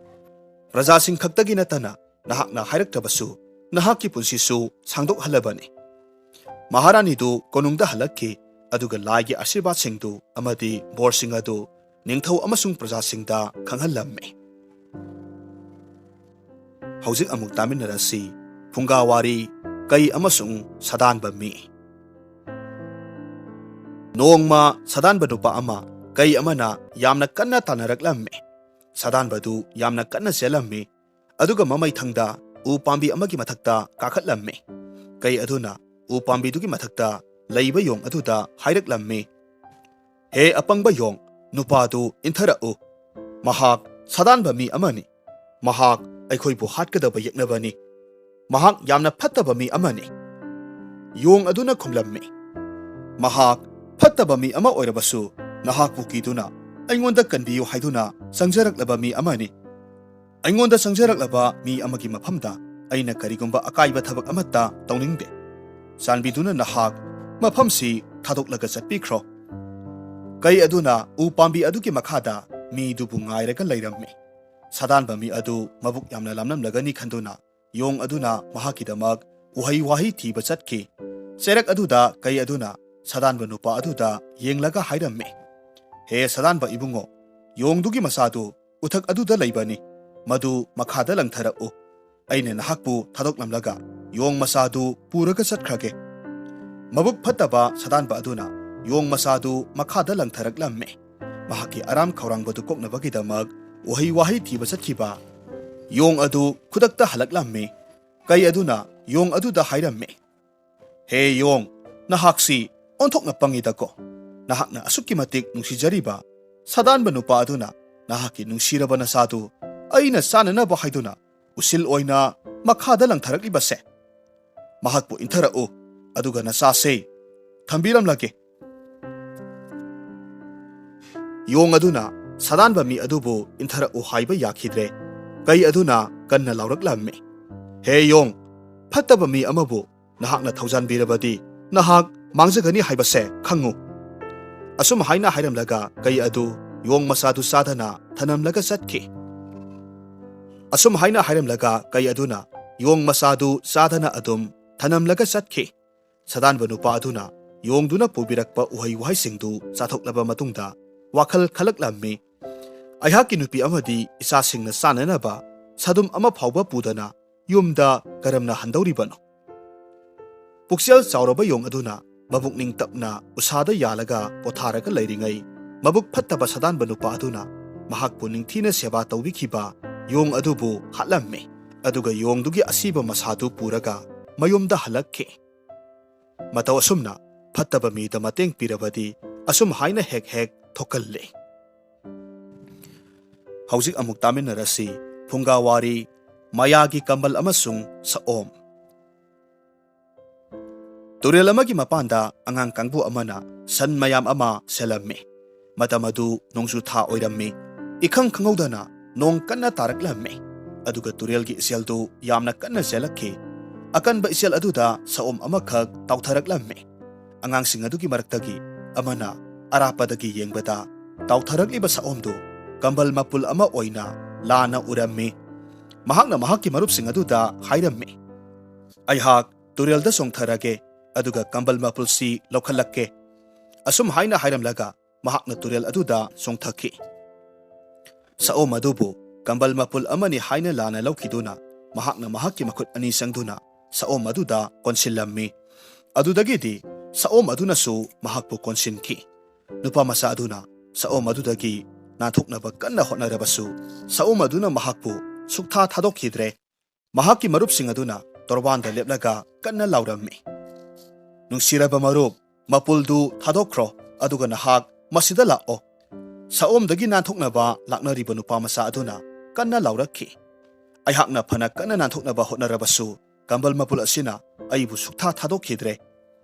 ꯄ꯭ꯔꯖꯥꯁꯤꯡ ꯈꯛꯇꯒꯤ ꯅꯠꯇꯅ ꯅꯍꯥꯛꯅ ꯍꯥꯏꯔꯛꯇ꯭ꯔꯕꯁꯨ ꯅꯍꯥꯛꯀꯤ ꯄꯨꯟꯁꯤꯁꯨ ꯁꯥꯡꯗꯣꯛꯍꯜꯂꯕꯅꯤ꯫" ꯃꯍꯥꯔꯥꯅꯤꯗꯨ ꯀꯣꯅꯨꯡꯗ ꯍꯜꯂꯛꯈꯤ, ꯑꯗꯨꯒ ꯂꯥꯏꯒꯤ ꯑꯥꯁꯤꯔꯕꯥꯗꯁꯤꯡꯗꯨ ꯑꯃꯗꯤ ꯕꯣꯔꯁꯤꯡ ꯑꯗꯨ ꯅꯤꯡꯊꯧ ꯑꯃꯁꯨꯡ ꯄ꯭ꯔꯖꯥꯁꯤꯡꯗ ꯈꯪꯍꯜꯂꯝꯃꯤ꯫ ꯍꯧꯖꯤꯛ ꯑꯃꯨꯛ ꯇꯥꯃꯤꯟꯅꯔꯁꯤ ꯐꯨꯡꯒꯥ ꯋꯥꯔꯤ, ꯀꯩ ꯑꯃꯁꯨꯡ ꯁꯥꯗꯥꯟꯕ ꯃꯤ꯫ ꯅꯣꯡꯃ ꯁꯥꯗꯥꯟꯕ ꯅꯨꯄꯥ ꯑꯃ ꯀꯩ ꯑꯃꯅ ꯌꯥꯝꯅ ꯀꯟꯅ ꯇꯥꯟꯅꯔꯛꯂꯝꯃꯤ꯫ ꯁꯥꯗꯥꯟꯕꯗꯨ ꯌꯥꯝꯅ ꯀꯟꯅ ꯆꯦꯜꯂꯝꯃꯤ, ꯑꯗꯨꯒ ꯃꯃꯩꯊꯪꯗ ꯎ ꯄꯥꯝꯕꯤ ꯑꯃꯒꯤ ꯃꯊꯛꯇ ꯀꯥꯈꯠꯂꯝꯃꯤ꯫ ꯀꯩ ꯑꯗꯨꯅ ꯎ ꯄꯥꯝꯕꯤꯗꯨꯒꯤ ꯃꯊꯛꯇ ꯂꯩꯕ ꯌꯣꯡ ꯑꯗꯨꯗ ꯍꯥꯏꯔꯛꯂꯝꯃꯤ, "ꯍꯦ ꯑꯄꯪꯕ ꯌꯣꯡ, ꯅꯨꯄꯥꯗꯨ ꯏꯟꯊꯔꯛꯎ꯫ ꯃꯍꯥꯛ ꯁꯥꯗꯥꯟꯕ ꯃꯤ ꯑꯃꯅꯤ꯫ ꯃꯍꯥꯛ ꯑꯩꯈꯣꯏꯕꯨ ꯍꯥꯠꯀꯗꯕ ꯌꯦꯛꯅꯕꯅꯤ꯫ ꯃꯍꯥꯛ ꯌꯥꯝꯅ ꯐꯠꯇꯕ ꯃꯤ ꯑꯃꯅꯤ꯫ ꯌꯣꯡ ꯑꯗꯨꯅ ꯈꯨꯝꯂꯝꯃꯤ, "ꯃꯍꯥꯛ ꯐꯠꯇꯕ ꯃꯤ ꯑꯃ ꯑꯣꯏꯔꯕꯁꯨ, ꯅꯍꯥꯛꯄꯨ ꯀꯤꯗꯨꯅ ꯑꯩꯉꯣꯟꯗ ꯀꯟꯕꯤꯌꯨ ꯍꯥꯏꯗꯨꯅ ꯆꯪꯖꯔꯛꯂꯕ ꯃꯤ ꯑꯃꯅꯤ꯫ ꯑꯩꯉꯣꯟꯗ ꯆꯪꯖꯔꯛꯂꯕ ꯃꯤ ꯑꯃꯒꯤ ꯃꯐꯝꯗ ꯑꯩꯅ ꯀꯔꯤꯒꯨꯝꯕ ꯑꯀꯥꯏꯕ ꯊꯕꯛ ꯑꯃꯠꯇ ꯇꯧꯅꯤꯡꯗꯦ꯫ ꯆꯥꯟꯕꯤꯗꯨꯅ ꯅꯍꯥꯛ ꯃꯐꯝꯁꯤ ꯊꯥꯗꯣꯛꯂꯒ ꯆꯠꯄꯤꯈ꯭ꯔꯣ꯫" ꯀꯩ ꯑꯗꯨꯅ ꯎ ꯄꯥꯝꯕꯤ ꯑꯗꯨꯒꯤ ꯃꯈꯥꯗ ꯃꯤꯗꯨꯕꯨ ꯉꯥꯏꯔꯒ ꯂꯩꯔꯝꯃꯤ꯫ ꯁꯥꯗꯥꯟꯕ ꯃꯤ ꯑꯗꯨ ꯃꯕꯨꯛ ꯌꯥꯝꯅ ꯂꯥꯝꯂꯝꯂꯒꯅꯤ ꯈꯟꯗꯨꯅ ꯌꯣꯡ ꯑꯗꯨꯅ ꯃꯍꯥꯛꯀꯤꯗꯃꯛ ꯎꯍꯩ ꯋꯥꯍꯩ ꯊꯤꯕ ꯆꯠꯈꯤ꯫ ꯆꯩꯔꯛ ꯑꯗꯨꯗ ꯀꯩ ꯑꯗꯨꯅ ꯁꯥꯗꯥꯟꯕ ꯅꯨꯄꯥ ꯑꯗꯨꯗ ꯌꯦꯡꯂꯒ ꯍꯥꯏꯔꯝꯃꯤ, "ꯍꯦ ꯁꯥꯗꯥꯟꯕ ꯏꯕꯨꯡꯉꯣ, ꯌꯣꯡꯗꯨꯒꯤ ꯃꯆꯥꯗꯨ ꯎꯊꯛ ꯑꯗꯨꯗ ꯂꯩꯕꯅꯤ, ꯃꯗꯨ ꯃꯈꯥꯗ ꯂꯪꯊꯔꯛꯎ꯫ ꯑꯩꯅ ꯅꯍꯥꯛꯄꯨ ꯊꯥꯗꯣꯛꯂꯝꯂꯒ ꯌꯣꯡ ꯃꯆꯥꯗꯨ ꯄꯨꯔꯒ ꯆꯠꯈ꯭ꯔꯒꯦ꯫" ꯃꯕꯨꯛ ꯐꯠꯇꯕ ꯁꯥꯗꯥꯟꯕ ꯑꯗꯨꯅ ꯌꯣꯡ ꯃꯆꯥꯗꯨ ꯃꯈꯥꯗ ꯂꯪꯊꯔꯛꯂꯝꯃꯤ꯫ ꯃꯍꯥꯛꯀꯤ ꯑꯔꯥꯝ ꯈꯧꯔꯥꯡꯕꯗꯨ ꯀꯣꯛꯅꯕꯒꯤꯗꯃꯛ ꯎꯍꯩ ꯋꯥꯍꯩ ꯊꯤꯕ ꯆꯠꯈꯤꯕ ꯌꯣꯡ ꯑꯗꯨ ꯈꯨꯗꯛꯇ ꯍꯜꯂꯛꯂꯝꯃꯤ꯫ ꯀꯩ ꯑꯗꯨꯅ ꯌꯣꯡ ꯑꯗꯨꯗ ꯍꯥꯏꯔꯝꯃꯤ, "ꯍꯦ ꯌꯣꯡ, ꯅꯍꯥꯛꯁꯤ ꯑꯣꯟꯊꯣꯛꯅ ꯄꯪꯉꯤꯗꯀꯣ꯫ ꯅꯍꯥꯛꯅ ꯑꯁꯨꯛꯀꯤ ꯃꯇꯤꯛ ꯅꯨꯡꯁꯤꯖꯔꯤꯕ ꯁꯥꯗꯥꯟꯕ ꯅꯨꯄꯥ ꯑꯗꯨꯅ ꯅꯍꯥꯛꯀꯤ ꯅꯨꯡꯁꯤꯔꯕ ꯅꯆꯥꯗꯨ ꯑꯩꯅ ꯆꯥꯅꯅꯕ ꯍꯥꯏꯗꯨꯅ ꯎꯁꯤꯜ ꯑꯣꯏꯅ ꯃꯈꯥꯗ ꯂꯪꯊꯔꯛꯂꯤꯕꯁꯦ꯫ ꯃꯍꯥꯛꯄꯨ ꯏꯟꯊꯔꯛꯎ, ꯑꯗꯨꯒ ꯅꯆꯥꯁꯦ ꯊꯝꯕꯤꯔꯝꯂꯒꯦ꯫" ꯌꯣꯡ ꯑꯗꯨꯅ ꯁꯥꯗꯥꯟꯕ ꯃꯤ ꯑꯗꯨꯕꯨ ꯏꯟꯊꯔꯛꯎ ꯍꯥꯏꯕ ꯌꯥꯈꯤꯗ꯭ꯔꯦ꯫ ꯀꯩ ꯑꯗꯨꯅ ꯀꯟꯅ ꯂꯥꯎꯔꯛꯂꯝꯃꯤ, "ꯍꯦ ꯌꯣꯡ, ꯐꯠꯇꯕ ꯃꯤ ꯑꯃꯕꯨ ꯅꯍꯥꯛꯅ ꯊꯧꯖꯥꯟꯕꯤꯔꯕꯗꯤ ꯅꯍꯥꯛ ꯃꯥꯡꯖꯒꯅꯤ ꯍꯥꯏꯕꯁꯦ ꯈꯪꯉꯨ꯫" ꯑꯁꯨꯝ ꯍꯥꯏꯅ ꯍꯥꯏꯔꯝꯂꯒ ꯀꯩ ꯑꯗꯨ ꯌꯣꯡ ꯃꯆꯥꯗꯨ ꯆꯥꯗꯅ ꯊꯅꯝꯂꯒ ꯆꯠꯈꯤ꯫ ꯑꯁꯨꯝ ꯍꯥꯏꯅ ꯍꯥꯏꯔꯝꯂꯒ ꯀꯩ ꯑꯗꯨꯅ ꯌꯣꯡ ꯃꯆꯥꯗꯨ ꯆꯥꯗꯅ ꯑꯗꯨꯝ ꯊꯅꯝꯂꯒ ꯆꯠꯈꯤ꯫ ꯁꯥꯗꯥꯟꯕ ꯅꯨꯄꯥ ꯑꯗꯨꯅ ꯌꯣꯡꯗꯨꯅ ꯄꯨꯕꯤꯔꯛꯄ ꯎꯍꯩ ꯋꯥꯍꯩꯁꯤꯡꯗꯨ ꯆꯥꯊꯣꯛꯂꯕ ꯃꯇꯨꯡꯗ ꯋꯥꯈꯜ ꯈꯜꯂꯛꯂꯝꯃꯤ, "ꯑꯩꯍꯥꯛꯀꯤ ꯅꯨꯄꯤ ꯑꯃꯗꯤ ꯏꯆꯥꯁꯤꯡꯅ ꯆꯥꯅꯅꯕ ꯁꯥꯗꯨꯝ ꯑꯃ ꯐꯥꯎꯕ ꯄꯨꯗꯅ ꯌꯨꯝꯗ ꯀꯔꯝꯅ ꯍꯟꯗꯧꯔꯤꯕꯅꯣ?" ꯄꯨꯛꯆꯦꯜ ꯆꯥꯎꯔꯕ ꯌꯣꯡ ꯑꯗꯨꯅ ꯃꯕꯨꯛꯅꯤꯡ ꯇꯞꯅ ꯎꯁꯥꯗ ꯌꯥꯜꯂꯒ ꯄꯣꯊꯥꯔꯒ ꯂꯩꯔꯤꯉꯩ, ꯃꯕꯨꯛ ꯐꯠꯇꯕ ꯁꯥꯗꯥꯟꯕ ꯅꯨꯄꯥ ꯑꯗꯨꯅ ꯃꯍꯥꯛꯄꯨ ꯅꯤꯡꯊꯤꯅ ꯁꯦꯕꯥ ꯇꯧꯕꯤꯈꯤꯕ ꯌꯣꯡ ꯑꯗꯨꯕꯨ ꯍꯥꯠꯂꯝꯃꯤ, ꯑꯗꯨꯒ ꯌꯣꯡꯗꯨꯒꯤ ꯑꯁꯤꯕ ꯃꯁꯥꯗꯨ ꯄꯨꯔꯒ ꯃꯌꯨꯝꯗ ꯍꯜꯂꯛꯈꯤ꯫ ꯃꯇꯧ ꯑꯁꯨꯝꯅ ꯐꯠꯇꯕ ꯃꯤꯗ ꯃꯇꯦꯡ ꯄꯤꯔꯕꯗꯤ ꯑꯁꯨꯝ ꯍꯥꯏꯅ ꯍꯦꯛ ꯍꯦꯛ ꯊꯣꯛꯀꯜꯂꯤ꯫ ꯍꯧꯖꯤꯛ ꯑꯃꯨꯛ ꯇꯥꯃꯤꯟꯅꯔꯁꯤ ꯐꯨꯡꯒꯥꯋꯥꯔꯤ, ꯃꯌꯥꯒꯤ ꯀꯝꯕꯜ ꯑꯃꯁꯨꯡ ꯁꯑꯣꯝ꯫ ꯇꯨꯔꯦꯜ ꯑꯃꯒꯤ ꯃꯄꯥꯟꯗ ꯑꯉꯥꯡ ꯀꯥꯡꯕꯨ ꯑꯃꯅ ꯁꯟ ꯃꯌꯥꯝ ꯑꯃ ꯁꯦꯜꯂꯝꯃꯤ꯫ ꯃꯇꯝ ꯑꯗꯨ ꯅꯣꯡꯖꯨ ꯊꯥ ꯑꯣꯏꯔꯝꯃꯤ꯫ ꯏꯈꯪ ꯈꯪꯍꯧꯗꯅ ꯅꯣꯡ ꯀꯟꯅ ꯇꯥꯔꯛꯂꯝꯃꯤ꯫ ꯑꯗꯨꯒ ꯇꯨꯔꯦꯜꯒꯤ ꯏꯆꯦꯜꯗꯨ ꯌꯥꯝꯅ ꯀꯟꯅ ꯆꯦꯜꯂꯛꯈꯤ꯫ ꯑꯀꯟꯕ ꯏꯆꯦꯜ ꯑꯗꯨꯗ ꯁꯑꯣꯝ ꯑꯃꯈꯛ ꯇꯥꯎꯊꯔꯛꯂꯝꯃꯤ꯫ ꯑꯉꯥꯡꯁꯤꯡ ꯑꯗꯨꯒꯤ ꯃꯔꯛꯇꯒꯤ ꯑꯃꯅ ꯑꯔꯥꯞꯄꯗꯒꯤ ꯌꯦꯡꯕꯗ ꯇꯥꯎꯊꯔꯛꯂꯤꯕ ꯁꯑꯣꯝꯗꯨ ꯀꯝꯕꯜ ꯃꯄꯨꯜ ꯑꯃ ꯑꯣꯏꯅ ꯂꯥꯅ ꯎꯔꯝꯃꯤ꯫ ꯃꯍꯥꯛꯅ ꯃꯍꯥꯛꯀꯤ ꯃꯔꯨꯞꯁꯤꯡ ꯑꯗꯨꯗ ꯍꯥꯏꯔꯝꯃꯤ, "ꯑꯩꯍꯥꯛ ꯇꯨꯔꯦꯜꯗ ꯆꯣꯡꯊꯔꯒꯦ, ꯑꯗꯨꯒ ꯀꯝꯕꯜ ꯃꯄꯨꯜꯁꯤ ꯂꯧꯈꯠꯂꯛꯀꯦ꯫" ꯑꯁꯨꯝ ꯍꯥꯏꯅ ꯍꯥꯏꯔꯝꯂꯒ ꯃꯍꯥꯛꯅ ꯇꯨꯔꯦꯜ ꯑꯗꯨꯗ ꯆꯣꯡꯊꯈꯤ꯫ ꯁꯑꯣꯝ ꯑꯗꯨꯕꯨ ꯀꯝꯕꯜ ꯃꯄꯨꯜ ꯑꯃꯅꯤ ꯍꯥꯏꯅ ꯂꯥꯟꯅ ꯂꯧꯈꯤꯗꯨꯅ ꯃꯍꯥꯛꯅ ꯃꯍꯥꯛꯀꯤ ꯃꯈꯨꯠ ꯑꯅꯤ ꯆꯪꯗꯨꯅ ꯁꯑꯣꯝ ꯑꯗꯨꯗ ꯀꯣꯟꯁꯤꯜꯂꯝꯃꯤ꯫ ꯑꯗꯨꯗꯒꯤꯗꯤ ꯁꯑꯣꯝ ꯑꯗꯨꯅꯁꯨ ꯃꯍꯥꯛꯄꯨ ꯀꯣꯟꯁꯤꯟꯈꯤ꯫ ꯅꯨꯄꯥ ꯃꯆꯥ ꯑꯗꯨꯅ ꯁꯑꯣꯝ ꯑꯗꯨꯗꯒꯤ ꯅꯥꯟꯊꯣꯛꯅꯕ ꯀꯟꯅ ꯍꯣꯠꯅꯔꯕꯁꯨ ꯁꯑꯣꯝ ꯑꯗꯨꯅ ꯃꯍꯥꯛꯄꯨ ꯁꯨꯛꯊꯥ ꯊꯥꯗꯣꯛꯈꯤꯗ꯭ꯔꯦ꯫ ꯃꯍꯥꯛꯀꯤ ꯃꯔꯨꯞꯁꯤꯡ ꯑꯗꯨꯅ ꯇꯣꯔꯕꯥꯟꯗ ꯂꯦꯞꯂꯒ ꯀꯟꯅ ꯂꯥꯎꯔꯝꯃꯤ, "ꯅꯨꯡꯁꯤꯔꯕ ꯃꯔꯨꯞ, ꯃꯄꯨꯜꯗꯨ ꯊꯥꯗꯣꯛꯈ꯭ꯔꯣ, ꯑꯗꯨꯒ ꯅꯍꯥꯛ ꯃꯁꯤꯗ ꯂꯥꯛꯑꯣ꯫" ꯁꯑꯣꯝꯗꯒꯤ ꯅꯥꯟꯊꯣꯛꯅꯕ ꯂꯥꯛꯅꯔꯤꯕ ꯅꯨꯄꯥ ꯃꯆꯥ ꯑꯗꯨꯅ ꯀꯟꯅ ꯂꯥꯎꯔꯛꯈꯤ, "ꯑꯩꯍꯥꯛꯅ ꯐꯅ ꯀꯟꯅ ꯅꯥꯟꯊꯣꯛꯅꯕ ꯍꯣꯠꯅꯔꯕꯁꯨ ꯀꯝꯕꯜ ꯃꯄꯨꯜ ꯑꯁꯤꯅ ꯑꯩꯕꯨ ꯁꯨꯛꯊꯥ ꯊꯥꯗꯣꯛꯈꯤꯗ꯭ꯔꯦ꯫"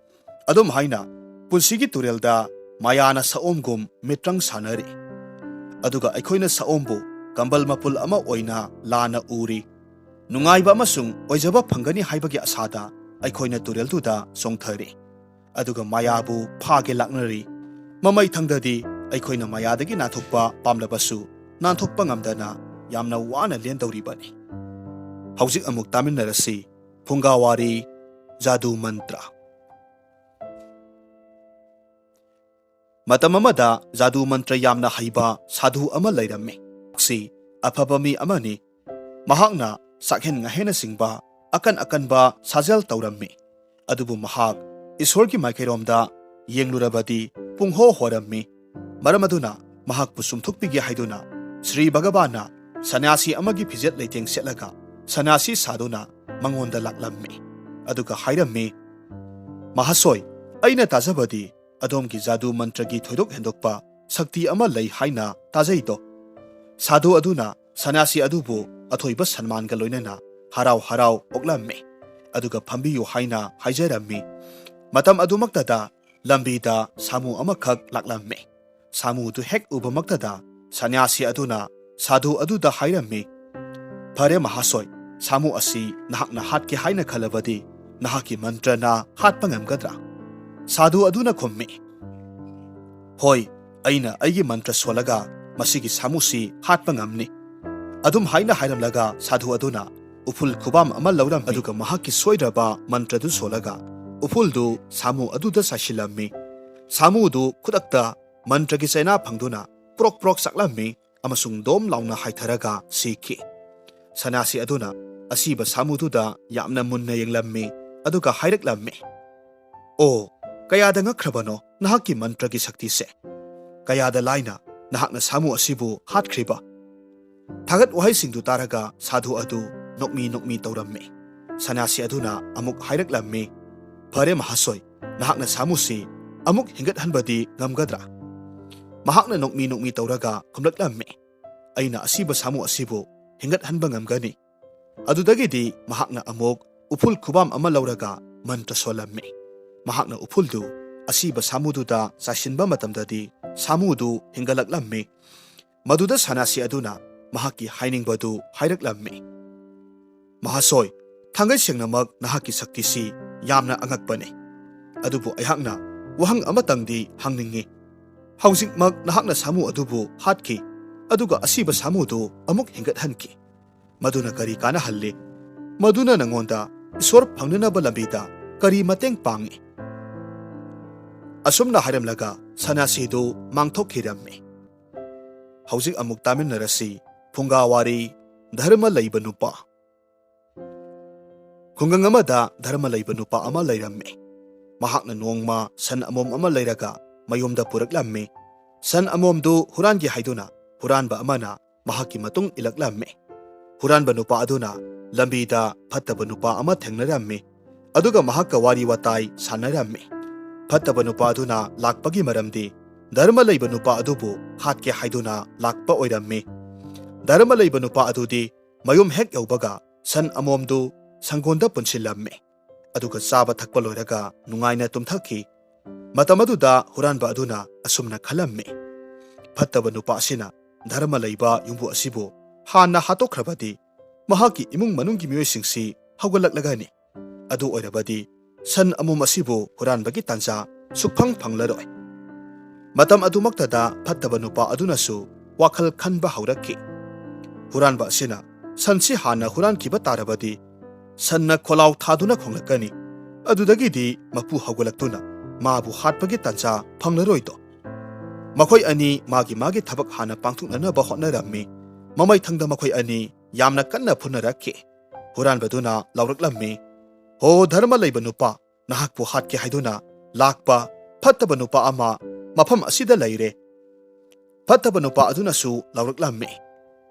ꯑꯗꯨꯝ ꯍꯥꯏꯅ ꯄꯨꯟꯁꯤꯒꯤ ꯇꯨꯔꯦꯜꯗ ꯃꯌꯥꯅ ꯁꯑꯣꯝꯒꯨꯝ ꯃꯤꯇ꯭ꯔꯪ ꯁꯥꯟꯅꯔꯤ꯫ ꯑꯗꯨꯒ ꯑꯩꯈꯣꯏꯅ ꯁꯑꯣꯝꯕꯨ ꯀꯝꯕꯜ ꯃꯄꯨꯜ ꯑꯃ ꯑꯣꯏꯅ ꯂꯥꯟꯅ ꯎꯔꯤ꯫ ꯅꯨꯡꯉꯥꯏꯕ ꯑꯃꯁꯨꯡ ꯑꯣꯏꯖꯕ ꯐꯪꯒꯅꯤ ꯍꯥꯏꯕꯒꯤ ꯑꯁꯥꯗ ꯑꯩꯈꯣꯏꯅ ꯇꯨꯔꯦꯜꯗꯨꯗ ꯆꯣꯡꯊꯔꯤ꯫ ꯑꯗꯨꯒ ꯃꯌꯥꯕꯨ ꯐꯥꯒꯦ ꯂꯥꯛꯅꯔꯤ꯫ ꯃꯃꯩꯊꯪꯗꯗꯤ ꯑꯩꯈꯣꯏꯅ ꯃꯌꯥꯗꯒꯤ ꯅꯥꯟꯊꯣꯛꯄ ꯄꯥꯝꯂꯕꯁꯨ ꯅꯥꯟꯊꯣꯛꯄ ꯉꯝꯗꯅ ꯌꯥꯝꯅ ꯋꯥꯅ ꯂꯦꯟꯗꯧꯔꯤꯕꯅꯤ꯫ ꯍꯧꯖꯤꯛ ꯑꯃꯨꯛ ꯇꯥꯃꯤꯟꯅꯔꯁꯤ ꯐꯨꯡꯒꯥꯋꯥꯔꯤ, ꯖꯥꯗꯨ ꯃꯟꯇ꯭ꯔ꯫ ꯃꯇꯝ ꯑꯃꯗ ꯖꯥꯗꯨ ꯃꯟꯇ꯭ꯔ ꯌꯥꯝꯅ ꯍꯩꯕ ꯁꯥꯙꯨ ꯑꯃ ꯂꯩꯔꯝꯃꯤ꯫ ꯃꯍꯥꯛꯁꯤ ꯑꯐꯕ ꯃꯤ ꯑꯃꯅꯤ꯫ ꯃꯍꯥꯛꯅ ꯆꯥꯛꯍꯦꯟ ꯉꯥꯍꯦꯟꯅꯆꯤꯡꯕ ꯑꯀꯟ ꯑꯀꯟꯕ ꯁꯥꯖꯦꯜ ꯇꯧꯔꯝꯃꯤ꯫ ꯑꯗꯨꯕꯨ ꯃꯍꯥꯛ ꯏꯁꯣꯔꯒꯤ ꯃꯥꯏꯀꯩꯔꯣꯝꯗ ꯌꯦꯡꯂꯨꯔꯕꯗꯤ ꯄꯨꯡꯍꯣ ꯍꯣꯔꯝꯃꯤ꯫ ꯃꯔꯝ ꯑꯗꯨꯅ ꯃꯍꯥꯛꯄꯨ ꯆꯨꯝꯊꯣꯛꯄꯤꯒꯦ ꯍꯥꯏꯗꯨꯅ ꯁ꯭ꯔꯤ ꯚꯒꯕꯥꯟꯅ ꯁꯟꯅ꯭ꯌꯥꯁꯤ ꯑꯃꯒꯤ ꯐꯤꯖꯦꯠ ꯂꯩꯇꯦꯡ ꯁꯦꯠꯂꯒ ꯁꯟꯅ꯭ꯌꯥꯁꯤ ꯁꯥꯗꯨꯅ ꯃꯉꯣꯟꯗ ꯂꯥꯛꯂꯝꯃꯤ꯫ ꯑꯗꯨꯒ ꯍꯥꯏꯔꯝꯃꯤ, "ꯃꯍꯥꯁꯣꯏ, ꯑꯩꯅ ꯇꯥꯖꯕꯗꯤ ꯑꯗꯣꯝꯒꯤ ꯖꯥꯗꯨ ꯃꯟꯇ꯭ꯔꯒꯤ ꯊꯣꯏꯗꯣꯛ ꯍꯦꯟꯗꯣꯛꯄ ꯁꯛꯇꯤ ꯑꯃ ꯂꯩ ꯍꯥꯏꯅ ꯇꯥꯖꯩꯗꯣ?" ꯁꯥꯗꯨ ꯑꯗꯨꯅ ꯁꯟꯅ꯭ꯌꯥꯁꯤ ꯑꯗꯨꯕꯨ ꯑꯊꯣꯏꯕ ꯁꯟꯃꯥꯟꯒ ꯂꯣꯏꯅꯅ ꯍꯔꯥꯎ ꯍꯔꯥꯎ ꯑꯣꯛꯂꯝꯃꯤ꯫ ꯑꯗꯨꯒ ꯐꯝꯕꯤꯌꯨ ꯍꯥꯏꯅ ꯍꯥꯏꯖꯔꯝꯃꯤ꯫ ꯃꯇꯝ ꯑꯗꯨꯃꯛꯇꯗ ꯂꯝꯕꯤꯗ ꯁꯥꯃꯨ ꯑꯃꯈꯛ ꯂꯥꯛꯂꯝꯃꯤ꯫ ꯁꯥꯃꯨꯗꯨ ꯍꯦꯛ ꯎꯕꯃꯛꯇꯗ ꯁꯟꯌꯥꯁꯤ ꯑꯗꯨꯅ ꯁꯥꯙꯨ ꯑꯗꯨꯗ ꯍꯥꯏꯔꯝꯃꯤ, "ꯐꯔꯦ ꯃꯍꯥꯁꯣꯏ, ꯁꯥꯃꯨ ꯑꯁꯤ ꯅꯍꯥꯛꯅ ꯍꯥꯠꯀꯦ ꯍꯥꯏꯅ ꯈꯜꯂꯕꯗꯤ ꯅꯍꯥꯛꯀꯤ ꯃꯟꯇ꯭ꯔꯅ ꯍꯥꯠꯄ ꯉꯝꯒꯗ꯭ꯔꯥ?" ꯁꯥꯙꯨ ꯑꯗꯨꯅ ꯈꯨꯝꯃꯤ, "ꯍꯣꯏ, ꯑꯩꯅ ꯑꯩꯒꯤ ꯃꯟꯇ꯭ꯔ ꯁꯣꯜꯂꯒ ꯃꯁꯤꯒꯤ ꯁꯥꯃꯨꯁꯤ ꯍꯥꯠꯄ ꯉꯝꯅꯤ꯫" ꯑꯗꯨꯝ ꯍꯥꯏꯅ ꯍꯥꯏꯔꯝꯂꯒ ꯁꯥꯙꯨ ꯑꯗꯨꯅ ꯎꯐꯨꯜ ꯈꯨꯕꯥꯝ ꯑꯃ ꯂꯧꯔꯝꯃꯤ꯫ ꯑꯗꯨꯒ ꯃꯍꯥꯛꯀꯤ ꯁꯣꯏꯗ꯭ꯔꯕ ꯃꯟꯇ꯭ꯔꯗꯨ ꯁꯣꯜꯂꯒ ꯎꯐꯨꯜꯗꯨ ꯁꯥꯃꯨ ꯑꯗꯨꯗ ꯆꯥꯏꯁꯤꯜꯂꯝꯃꯤ꯫ ꯁꯥꯃꯨꯗꯨ ꯈꯨꯗꯛꯇ ꯃꯟꯇ꯭ꯔꯒꯤ ꯆꯩꯅꯥ ꯐꯪꯗꯨꯅ ꯄ꯭ꯔꯣꯛ ꯄ꯭ꯔꯣꯛ ꯆꯥꯛꯂꯝꯃꯤ ꯑꯃꯁꯨꯡ ꯗꯣꯝ ꯂꯥꯎꯅ ꯍꯥꯏꯊꯔꯒ ꯁꯤꯈꯤ꯫ ꯁꯅꯥꯁꯤ ꯑꯗꯨꯅ ꯑꯁꯤꯕ ꯁꯥꯃꯨꯗꯨꯗ ꯌꯥꯝꯅ ꯃꯨꯟꯅ ꯌꯦꯡꯂꯝꯃꯤ, ꯑꯗꯨꯒ ꯍꯥꯏꯔꯛꯂꯝꯃꯤ, "ꯑꯣ, ꯀꯌꯥꯗ ꯉꯛꯈ꯭ꯔꯕꯅꯣ ꯅꯍꯥꯛꯀꯤ ꯃꯟꯇ꯭ꯔꯒꯤ ꯁꯛꯇꯤꯁꯦ! ꯀꯌꯥꯗ ꯂꯥꯏꯅ ꯅꯍꯥꯛꯅ ꯁꯥꯃꯨ ꯑꯁꯤꯕꯨ ꯍꯥꯠꯈ꯭ꯔꯤꯕ!" ꯊꯥꯒꯠ ꯋꯥꯍꯩꯁꯤꯡꯗꯨ ꯇꯥꯔꯒ ꯁꯥꯙꯨ ꯑꯗꯨ ꯅꯣꯛꯃꯤ ꯅꯣꯛꯃꯤ ꯇꯧꯔꯝꯃꯤ꯫ ꯁꯅꯥꯁꯤ ꯑꯗꯨꯅ ꯑꯃꯨꯛ ꯍꯥꯏꯔꯛꯂꯝꯃꯤ, "ꯐꯔꯦ ꯃꯍꯥꯁꯣꯏ, ꯅꯍꯥꯛꯅ ꯁꯥꯃꯨꯁꯤ ꯑꯃꯨꯛ ꯍꯤꯡꯒꯠꯍꯟꯕꯗꯤ ꯉꯝꯒꯗ꯭ꯔꯥ?" ꯃꯍꯥꯛꯅ ꯅꯣꯛꯃꯤ ꯅꯣꯛꯃꯤ ꯇꯧꯔꯒ ꯈꯨꯝꯂꯛꯂꯝꯃꯤ, "ꯑꯩꯅ ꯑꯁꯤꯕ ꯁꯥꯃꯨ ꯑꯁꯤꯕꯨ ꯍꯤꯡꯒꯠꯍꯟꯕ ꯉꯝꯒꯅꯤ꯫" ꯑꯗꯨꯗꯒꯤꯗꯤ ꯃꯍꯥꯛꯅ ꯑꯃꯨꯛ ꯎꯐꯨꯜ ꯈꯨꯕꯥꯝ ꯑꯃ ꯂꯧꯔꯒ ꯃꯟꯇ꯭ꯔ ꯁꯣꯜꯂꯝꯃꯤ꯫ ꯃꯍꯥꯛꯅ ꯎꯐꯨꯜꯗꯨ ꯑꯁꯤꯕ ꯁꯥꯃꯨꯗꯨꯗ ꯆꯥꯏꯁꯤꯟꯕ ꯃꯇꯝꯗꯗꯤ ꯁꯥꯃꯨꯗꯨ ꯍꯤꯡꯒꯠꯂꯛꯂꯝꯃꯤ꯫ ꯃꯗꯨꯗ ꯁꯅꯥꯁꯤ ꯑꯗꯨꯅ ꯃꯍꯥꯛꯀꯤ ꯍꯥꯏꯅꯤꯡꯕꯗꯨ ꯍꯥꯏꯔꯛꯂꯝꯃꯤ꯫ "ꯃꯍꯥꯁꯣꯏ, ꯊꯥꯡꯒꯩ ꯁꯦꯡꯅꯃꯛ ꯅꯍꯥꯛꯀꯤ ꯁꯛꯇꯤꯁꯤ ꯌꯥꯝꯅ ꯑꯉꯛꯄꯅꯤ꯫ ꯑꯗꯨꯕꯨ ꯑꯩꯍꯥꯛꯅ ꯋꯥꯍꯪ ꯑꯃꯇꯪꯗꯤ ꯍꯪꯅꯤꯡꯏ꯫ ꯍꯧꯖꯤꯛꯃꯛ ꯅꯍꯥꯛꯅ ꯁꯥꯃꯨ ꯑꯗꯨꯕꯨ ꯍꯥꯠꯈꯤ, ꯑꯗꯨꯒ ꯑꯁꯤꯕ ꯁꯥꯃꯨꯗꯨ ꯑꯃꯨꯛ ꯍꯤꯡꯒꯠꯍꯟꯈꯤ꯫ ꯃꯗꯨꯅ ꯀꯔꯤ ꯀꯥꯟꯅꯍꯜꯂꯤ? ꯃꯗꯨꯅ ꯅꯉꯣꯟꯗ ꯏꯁꯣꯔ ꯐꯪꯅꯅꯕ ꯂꯝꯕꯤꯗ ꯀꯔꯤ ꯃꯇꯦꯡ ꯄꯥꯡꯏ?" ꯑꯁꯨꯝꯅ ꯍꯥꯏꯔꯝꯂꯒ ꯁꯅꯥꯁꯤꯗꯨ ꯃꯥꯡꯊꯣꯛꯈꯤꯔꯝꯃꯤ꯫ ꯍꯧꯖꯤꯛ ꯑꯃꯨꯛ ꯇꯥꯃꯤꯟꯅꯔꯁꯤ ꯐꯨꯡꯒꯥ ꯋꯥꯔꯤ, ꯙꯔꯃ ꯂꯩꯕ ꯅꯨꯄꯥ꯫ ꯈꯨꯡꯒꯪ ꯑꯃꯗ ꯙꯔꯃ ꯂꯩꯕ ꯅꯨꯄꯥ ꯑꯃ ꯂꯩꯔꯝꯃꯤ꯫ ꯃꯍꯥꯛꯅ ꯅꯣꯡꯃ ꯁꯟ ꯑꯃꯣꯝ ꯑꯃ ꯂꯩꯔꯒ ꯃꯌꯨꯝꯗ ꯄꯨꯔꯛꯂꯝꯃꯤ꯫ ꯁꯟ ꯑꯃꯣꯝꯗꯨ ꯍꯨꯔꯥꯟꯒꯦ ꯍꯥꯏꯗꯨꯅ ꯍꯨꯔꯥꯟꯕ ꯑꯃꯅ ꯃꯍꯥꯛꯀꯤ ꯃꯇꯨꯡ ꯏꯜꯂꯛꯂꯝꯃꯤ꯫ ꯍꯨꯔꯥꯟꯕ ꯅꯨꯄꯥ ꯑꯗꯨꯅ ꯂꯝꯕꯤꯗ ꯐꯠꯇꯕ ꯅꯨꯄꯥ ꯑꯃ ꯊꯦꯡꯅꯔꯝꯃꯤ, ꯑꯗꯨꯒ ꯃꯍꯥꯛꯀ ꯋꯥꯔꯤ ꯋꯥꯇꯥꯏ ꯁꯥꯟꯅꯔꯝꯃꯤ꯫ ꯐꯠꯇꯕ ꯅꯨꯄꯥ ꯑꯗꯨꯅ ꯂꯥꯛꯄꯒꯤ ꯃꯔꯝꯗꯤ ꯙꯔꯃ ꯂꯩꯕ ꯅꯨꯄꯥ ꯑꯗꯨꯕꯨ ꯍꯥꯠꯀꯦ ꯍꯥꯏꯗꯨꯅ ꯂꯥꯛꯄ ꯑꯣꯏꯔꯝꯃꯤ꯫ ꯙꯔꯃ ꯂꯩꯕ ꯅꯨꯄꯥ ꯑꯗꯨꯗꯤ ꯃꯌꯨꯝ ꯍꯦꯛ ꯌꯧꯕꯒ ꯁꯟ ꯑꯃꯣꯝꯗꯨ ꯁꯪꯒꯣꯟꯗ ꯄꯨꯟꯁꯤꯜꯂꯝꯃꯤ꯫ ꯑꯗꯨꯒ ꯆꯥꯕ ꯊꯛꯄ ꯂꯣꯏꯔꯒ ꯅꯨꯡꯉꯥꯏꯅ ꯇꯨꯝꯊꯈꯤ꯫ ꯃꯇꯝ ꯑꯗꯨꯗ ꯍꯨꯔꯥꯟꯕ ꯑꯗꯨꯅ ꯑꯁꯨꯝꯅ ꯈꯜꯂꯝꯃꯤ, "ꯐꯠꯇꯕ ꯅꯨꯄꯥ ꯑꯁꯤꯅ ꯙꯔꯃ ꯂꯩꯕ ꯌꯨꯝꯕꯨ ꯑꯁꯤꯕꯨ ꯍꯥꯟꯅ ꯍꯥꯠꯇꯣꯛꯈ꯭ꯔꯕꯗꯤ ꯃꯍꯥꯛꯀꯤ ꯏꯃꯨꯡ ꯃꯅꯨꯡꯒꯤ ꯃꯤꯑꯣꯏꯁꯤꯡꯁꯤ ꯍꯧꯒꯠꯂꯛꯂꯒꯅꯤ꯫ ꯑꯗꯨ ꯑꯣꯏꯔꯕꯗꯤ ꯁꯟ ꯑꯃꯣꯝ ꯑꯁꯤꯕꯨ ꯍꯨꯔꯥꯟꯕꯒꯤ ꯇꯥꯟꯖꯥ ꯁꯨꯛꯐꯪ ꯐꯪꯂꯔꯣꯏ"꯫ ꯃꯇꯝ ꯑꯗꯨꯃꯛꯇꯗ ꯐꯠꯇꯕ ꯅꯨꯄꯥ ꯑꯗꯨꯅꯁꯨ ꯋꯥꯈꯜ ꯈꯟꯕ ꯍꯧꯔꯛꯈꯤ꯫ ꯍꯨꯔꯥꯟꯕ ꯑꯁꯤꯅ ꯁꯟꯁꯤ ꯍꯥꯟꯅ ꯍꯨꯔꯥꯟꯈꯤꯕ ꯇꯥꯔꯕꯗꯤ ꯁꯟꯅ ꯈꯣꯂꯥꯎ ꯊꯥꯗꯨꯅ ꯈꯣꯡꯂꯛꯀꯅꯤ꯫ ꯑꯗꯨꯗꯒꯤꯗꯤ ꯃꯄꯨ ꯍꯧꯒꯠꯂꯛꯇꯨꯅ ꯃꯥꯕꯨ ꯍꯥꯠꯄꯒꯤ ꯇꯥꯟꯖꯥ ꯐꯪꯂꯔꯣꯏꯗꯣ꯫ ꯃꯈꯣꯏ ꯑꯅꯤ ꯃꯥꯒꯤ ꯃꯥꯒꯤ ꯊꯕꯛ ꯍꯥꯟꯅ ꯄꯥꯡꯊꯣꯛꯅꯅꯕ ꯍꯣꯠꯅꯔꯝꯃꯤ꯫ ꯃꯃꯩꯊꯪꯗ ꯃꯈꯣꯏ ꯑꯅꯤ ꯌꯥꯝꯅ ꯀꯟꯅ ꯐꯨꯅꯔꯛꯈꯤ꯫ ꯍꯨꯔꯥꯟꯕꯗꯨꯅ ꯂꯥꯎꯔꯛꯂꯝꯃꯤ, "ꯍꯣ ꯙꯔꯃ ꯂꯩꯕ ꯅꯨꯄꯥ, ꯅꯍꯥꯛꯄꯨ ꯍꯥꯠꯀꯦ ꯍꯥꯏꯗꯨꯅ ꯂꯥꯛꯄ ꯐꯠꯇꯕ ꯅꯨꯄꯥ ꯑꯃ ꯃꯐꯝ ꯑꯁꯤꯗ ꯂꯩꯔꯦ"꯫ ꯐꯠꯇꯕ ꯅꯨꯄꯥ ꯑꯗꯨꯅꯁꯨ ꯂꯥꯎꯔꯛꯂꯝꯃꯤ,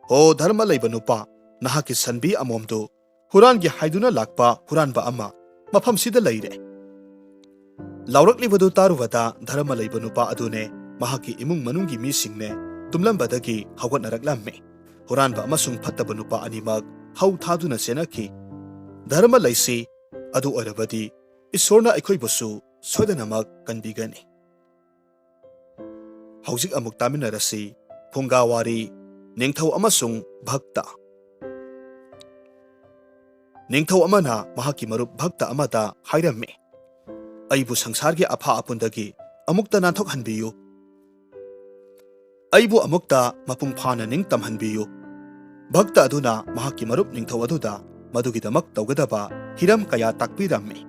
"ꯍꯣ ꯙꯔꯃ ꯂꯩꯕ ꯅꯨꯄꯥ, ꯅꯍꯥꯛꯀꯤ ꯁꯟꯕꯤ ꯑꯃꯣꯝꯗꯨ ꯍꯨꯔꯥꯟꯒꯦ ꯍꯥꯏꯗꯨꯅ ꯂꯥꯛꯄ ꯍꯨꯔꯥꯟꯕ ꯑꯃ ꯃꯐꯝꯁꯤꯗ ꯂꯩꯔꯦ"꯫ ꯂꯥꯎꯔꯛꯂꯤꯕꯗꯨ ꯇꯥꯔꯨꯕꯗ ꯙꯔꯃ ꯂꯩꯕ ꯅꯨꯄꯥ ꯑꯗꯨꯅꯦ ꯃꯍꯥꯛꯀꯤ ꯏꯃꯨꯡ ꯃꯅꯨꯡꯒꯤ ꯃꯤꯁꯤꯡꯅꯦ ꯇꯨꯝꯂꯝꯕꯗꯒꯤ ꯍꯧꯒꯠꯅꯔꯛꯂꯝꯃꯤ꯫ ꯍꯨꯔꯥꯟꯕ ꯑꯃꯁꯨꯡ ꯐꯠꯇꯕ ꯅꯨꯄꯥ ꯑꯅꯤꯃꯛ ꯍꯧ ꯊꯥꯗꯨꯅ ꯆꯦꯟꯅꯈꯤ꯫ ꯙꯔꯃ ꯂꯩꯁꯤ, ꯑꯗꯨ ꯑꯣꯏꯔꯕꯗꯤ ꯏꯁꯣꯔꯅ ꯑꯩꯈꯣꯏꯕꯨꯁꯨ ꯁꯣꯏꯗꯅꯃꯛ ꯀꯟꯕꯤꯒꯅꯤ꯫ ꯍꯧꯖꯤꯛ ꯑꯃꯨꯛ ꯇꯥꯃꯤꯟꯅꯔꯁꯤ ꯐꯨꯡꯒꯥ ꯋꯥꯔꯤ, ꯅꯤꯡꯊꯧ ꯑꯃꯁꯨꯡ ꯚꯛꯇ꯫ ꯅꯤꯡꯊꯧ ꯑꯃꯅ ꯃꯍꯥꯛꯀꯤ ꯃꯔꯨꯞ ꯚꯛꯇ ꯑꯃꯗ ꯍꯥꯏꯔꯝꯃꯤ, "ꯑꯩꯕꯨ ꯁꯪꯁꯥꯔꯒꯤ ꯑꯐꯥ ꯑꯄꯨꯟꯗꯒꯤ ꯑꯃꯨꯛꯇ ꯅꯥꯟꯊꯣꯛꯍꯟꯕꯤꯌꯨ꯫ ꯑꯩꯕꯨ ꯑꯃꯨꯛꯇ ꯃꯄꯨꯡ ꯐꯥꯅ ꯅꯤꯡꯇꯝꯍꯟꯕꯤꯌꯨ"꯫ ꯚꯛꯇ ꯑꯗꯨꯅ ꯃꯍꯥꯛꯀꯤ ꯃꯔꯨꯞ ꯅꯤꯡꯊꯧ ꯑꯗꯨꯗ ꯃꯗꯨꯒꯤꯗꯃꯛ ꯇꯧꯒꯗꯕ ꯍꯤꯔꯝ ꯀꯌꯥ ꯇꯥꯛꯄꯤꯔꯝꯃꯤ꯫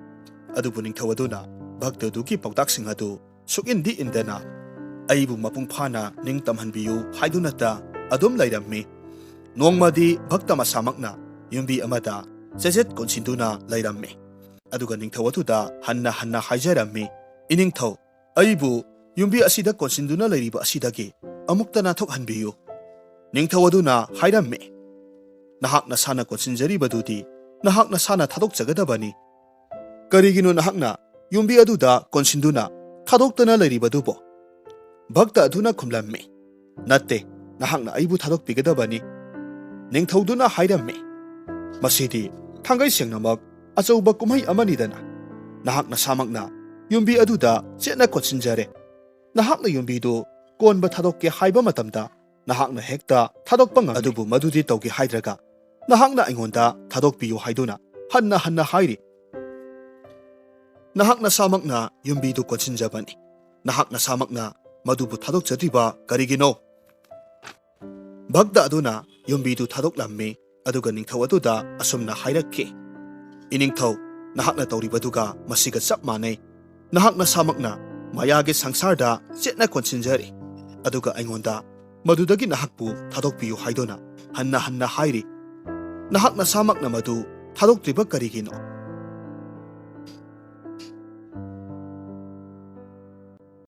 ꯑꯗꯨꯕꯨ ꯅꯤꯡꯊꯧ ꯑꯗꯨꯅ ꯚꯛꯇ ꯑꯗꯨꯒꯤ ꯄꯥꯎꯇꯥꯛꯁꯤꯡ ꯑꯗꯨ ꯁꯨꯛꯏꯟꯗꯤ ꯏꯟꯗꯅ "ꯑꯩꯕꯨ ꯃꯄꯨꯡ ꯐꯥꯅ ꯅꯤꯡꯇꯝꯍꯟꯕꯤꯌꯨ" ꯍꯥꯏꯗꯨꯅꯇ ꯑꯗꯨꯝ ꯂꯩꯔꯝꯃꯤ꯫ ꯅꯣꯡꯃꯗꯤ ꯚꯛꯇ ꯃꯁꯥꯃꯛꯅ ꯌꯨꯝꯕꯤ ꯑꯃꯗ ꯆꯦꯖꯦꯠ ꯀꯣꯟꯁꯤꯟꯗꯨꯅ ꯂꯩꯔꯝꯃꯤ꯫ ꯑꯗꯨꯒ ꯅꯤꯡꯊꯧ ꯑꯗꯨꯗ ꯍꯟꯅ ꯍꯟꯅ ꯍꯥꯏꯖꯔꯝꯃꯤ, "ꯏꯅꯤꯡꯊꯧ, ꯑꯩꯕꯨ ꯌꯨꯝꯕꯤ ꯑꯁꯤꯗ ꯀꯣꯟꯁꯤꯟꯗꯨꯅ ꯂꯩꯔꯤꯕ ꯑꯁꯤꯗꯒꯤ ꯑꯃꯨꯛꯇ ꯅꯥꯟꯊꯣꯛꯍꯟꯕꯤꯌꯨ"꯫ ꯅꯤꯡꯊꯧ ꯑꯗꯨꯅ ꯍꯥꯏꯔꯝꯃꯤ, "ꯅꯍꯥꯛ ꯅꯁꯥꯅ ꯀꯣꯟꯁꯤꯟꯖꯔꯤꯕꯗꯨꯗꯤ ꯅꯍꯥꯛ ꯅꯁꯥꯅ ꯊꯥꯗꯣꯛꯆꯒꯗꯕꯅꯤ꯫ ꯀꯔꯤꯒꯤꯅꯣ ꯅꯍꯥꯛꯅ ꯌꯨꯝꯕꯤ ꯑꯗꯨꯗ ꯀꯣꯟꯁꯤꯟꯗꯨꯅ ꯊꯥꯗꯣꯛꯇꯅ ꯂꯩꯔꯤꯕꯗꯨꯕꯣ?" ꯚꯛꯇ ꯑꯗꯨꯅ ꯈꯨꯝꯂꯝꯃꯤ, "ꯅꯠꯇꯦ, ꯅꯍꯥꯛꯅ ꯑꯩꯕꯨ ꯊꯥꯗꯣꯛꯄꯤꯒꯗꯕꯅꯤ"꯫ ꯅꯤꯡꯊꯧꯗꯨꯅ ꯍꯥꯏꯔꯝꯃꯤ, "ꯃꯁꯤꯗꯤ ꯊꯥꯡꯒꯩ ꯁꯦꯡꯅꯃꯛ ꯑꯆꯧꯕ ꯀꯨꯝꯍꯩ ꯑꯃꯅꯤꯗꯅ, ꯅꯍꯥꯛ ꯅꯁꯥꯃꯛꯅ ꯌꯨꯝꯕꯤ ꯑꯗꯨꯗ ꯆꯦꯠꯅ ꯀꯣꯟꯁꯤꯟꯖꯔꯦ꯫ ꯅꯍꯥꯛꯅ ꯌꯨꯝꯕꯤꯗꯨ ꯀꯣꯟꯕ ꯊꯥꯗꯣꯛꯀꯦ ꯍꯥꯏꯕ ꯃꯇꯝꯗ ꯅꯍꯥꯛꯅ ꯍꯦꯛꯇ ꯊꯥꯗꯣꯛꯄ ꯉꯝꯃꯤ꯫ ꯑꯗꯨꯕꯨ ꯃꯗꯨꯗꯤ ꯇꯧꯒꯦ ꯍꯥꯏꯗ꯭ꯔꯒ ꯅꯍꯥꯛꯅ ꯑꯩꯉꯣꯟꯗ ꯊꯥꯗꯣꯛꯄꯤꯌꯨ ꯍꯥꯏꯗꯨꯅ ꯍꯟꯅ ꯍꯟꯅ ꯍꯥꯏꯔꯤ꯫ ꯅꯍꯥꯛ ꯅꯁꯥꯃꯛꯅ ꯌꯨꯝꯕꯤꯗꯨ ꯀꯣꯟꯁꯤꯟꯖꯕꯅꯤ꯫ ꯅꯍꯥꯛ ꯅꯁꯥꯃꯛꯅ ꯃꯗꯨꯕꯨ ꯊꯥꯗꯣꯛꯆꯗ꯭ꯔꯤꯕ ꯀꯔꯤꯒꯤꯅꯣ?" ꯚꯛꯇ ꯑꯗꯨꯅ ꯌꯨꯝꯕꯤꯗꯨ ꯊꯥꯗꯣꯛꯂꯝꯃꯤ, ꯑꯗꯨꯒ ꯅꯤꯡꯊꯧ ꯑꯗꯨꯗ ꯑꯁꯨꯝꯅ ꯍꯥꯏꯔꯛꯈꯤ, "ꯏꯅꯤꯡꯊꯧ, ꯅꯍꯥꯛꯅ ꯇꯧꯔꯤꯕꯗꯨꯒ ꯃꯁꯤꯒ ꯆꯞ ꯃꯥꯟꯅꯩ꯫ ꯅꯍꯥꯛ ꯅꯁꯥꯃꯛꯅ ꯃꯌꯥꯒꯤ ꯁꯪꯁꯥꯔꯗ ꯆꯦꯠꯅ ꯀꯣꯟꯁꯤꯟꯖꯔꯤ, ꯑꯗꯨꯒ ꯑꯩꯉꯣꯟꯗ ꯃꯗꯨꯗꯒꯤ ꯅꯍꯥꯛꯄꯨ ꯊꯥꯗꯣꯛꯄꯤꯌꯨ ꯍꯥꯏꯗꯨꯅ ꯍꯟꯅ ꯍꯟꯅ ꯍꯥꯏꯔꯤ꯫ ꯅꯍꯥꯛ ꯅꯁꯥꯃꯛꯅ ꯃꯗꯨ ꯊꯥꯗꯣꯛꯇ꯭ꯔꯤꯕ ꯀꯔꯤꯒꯤꯅꯣ?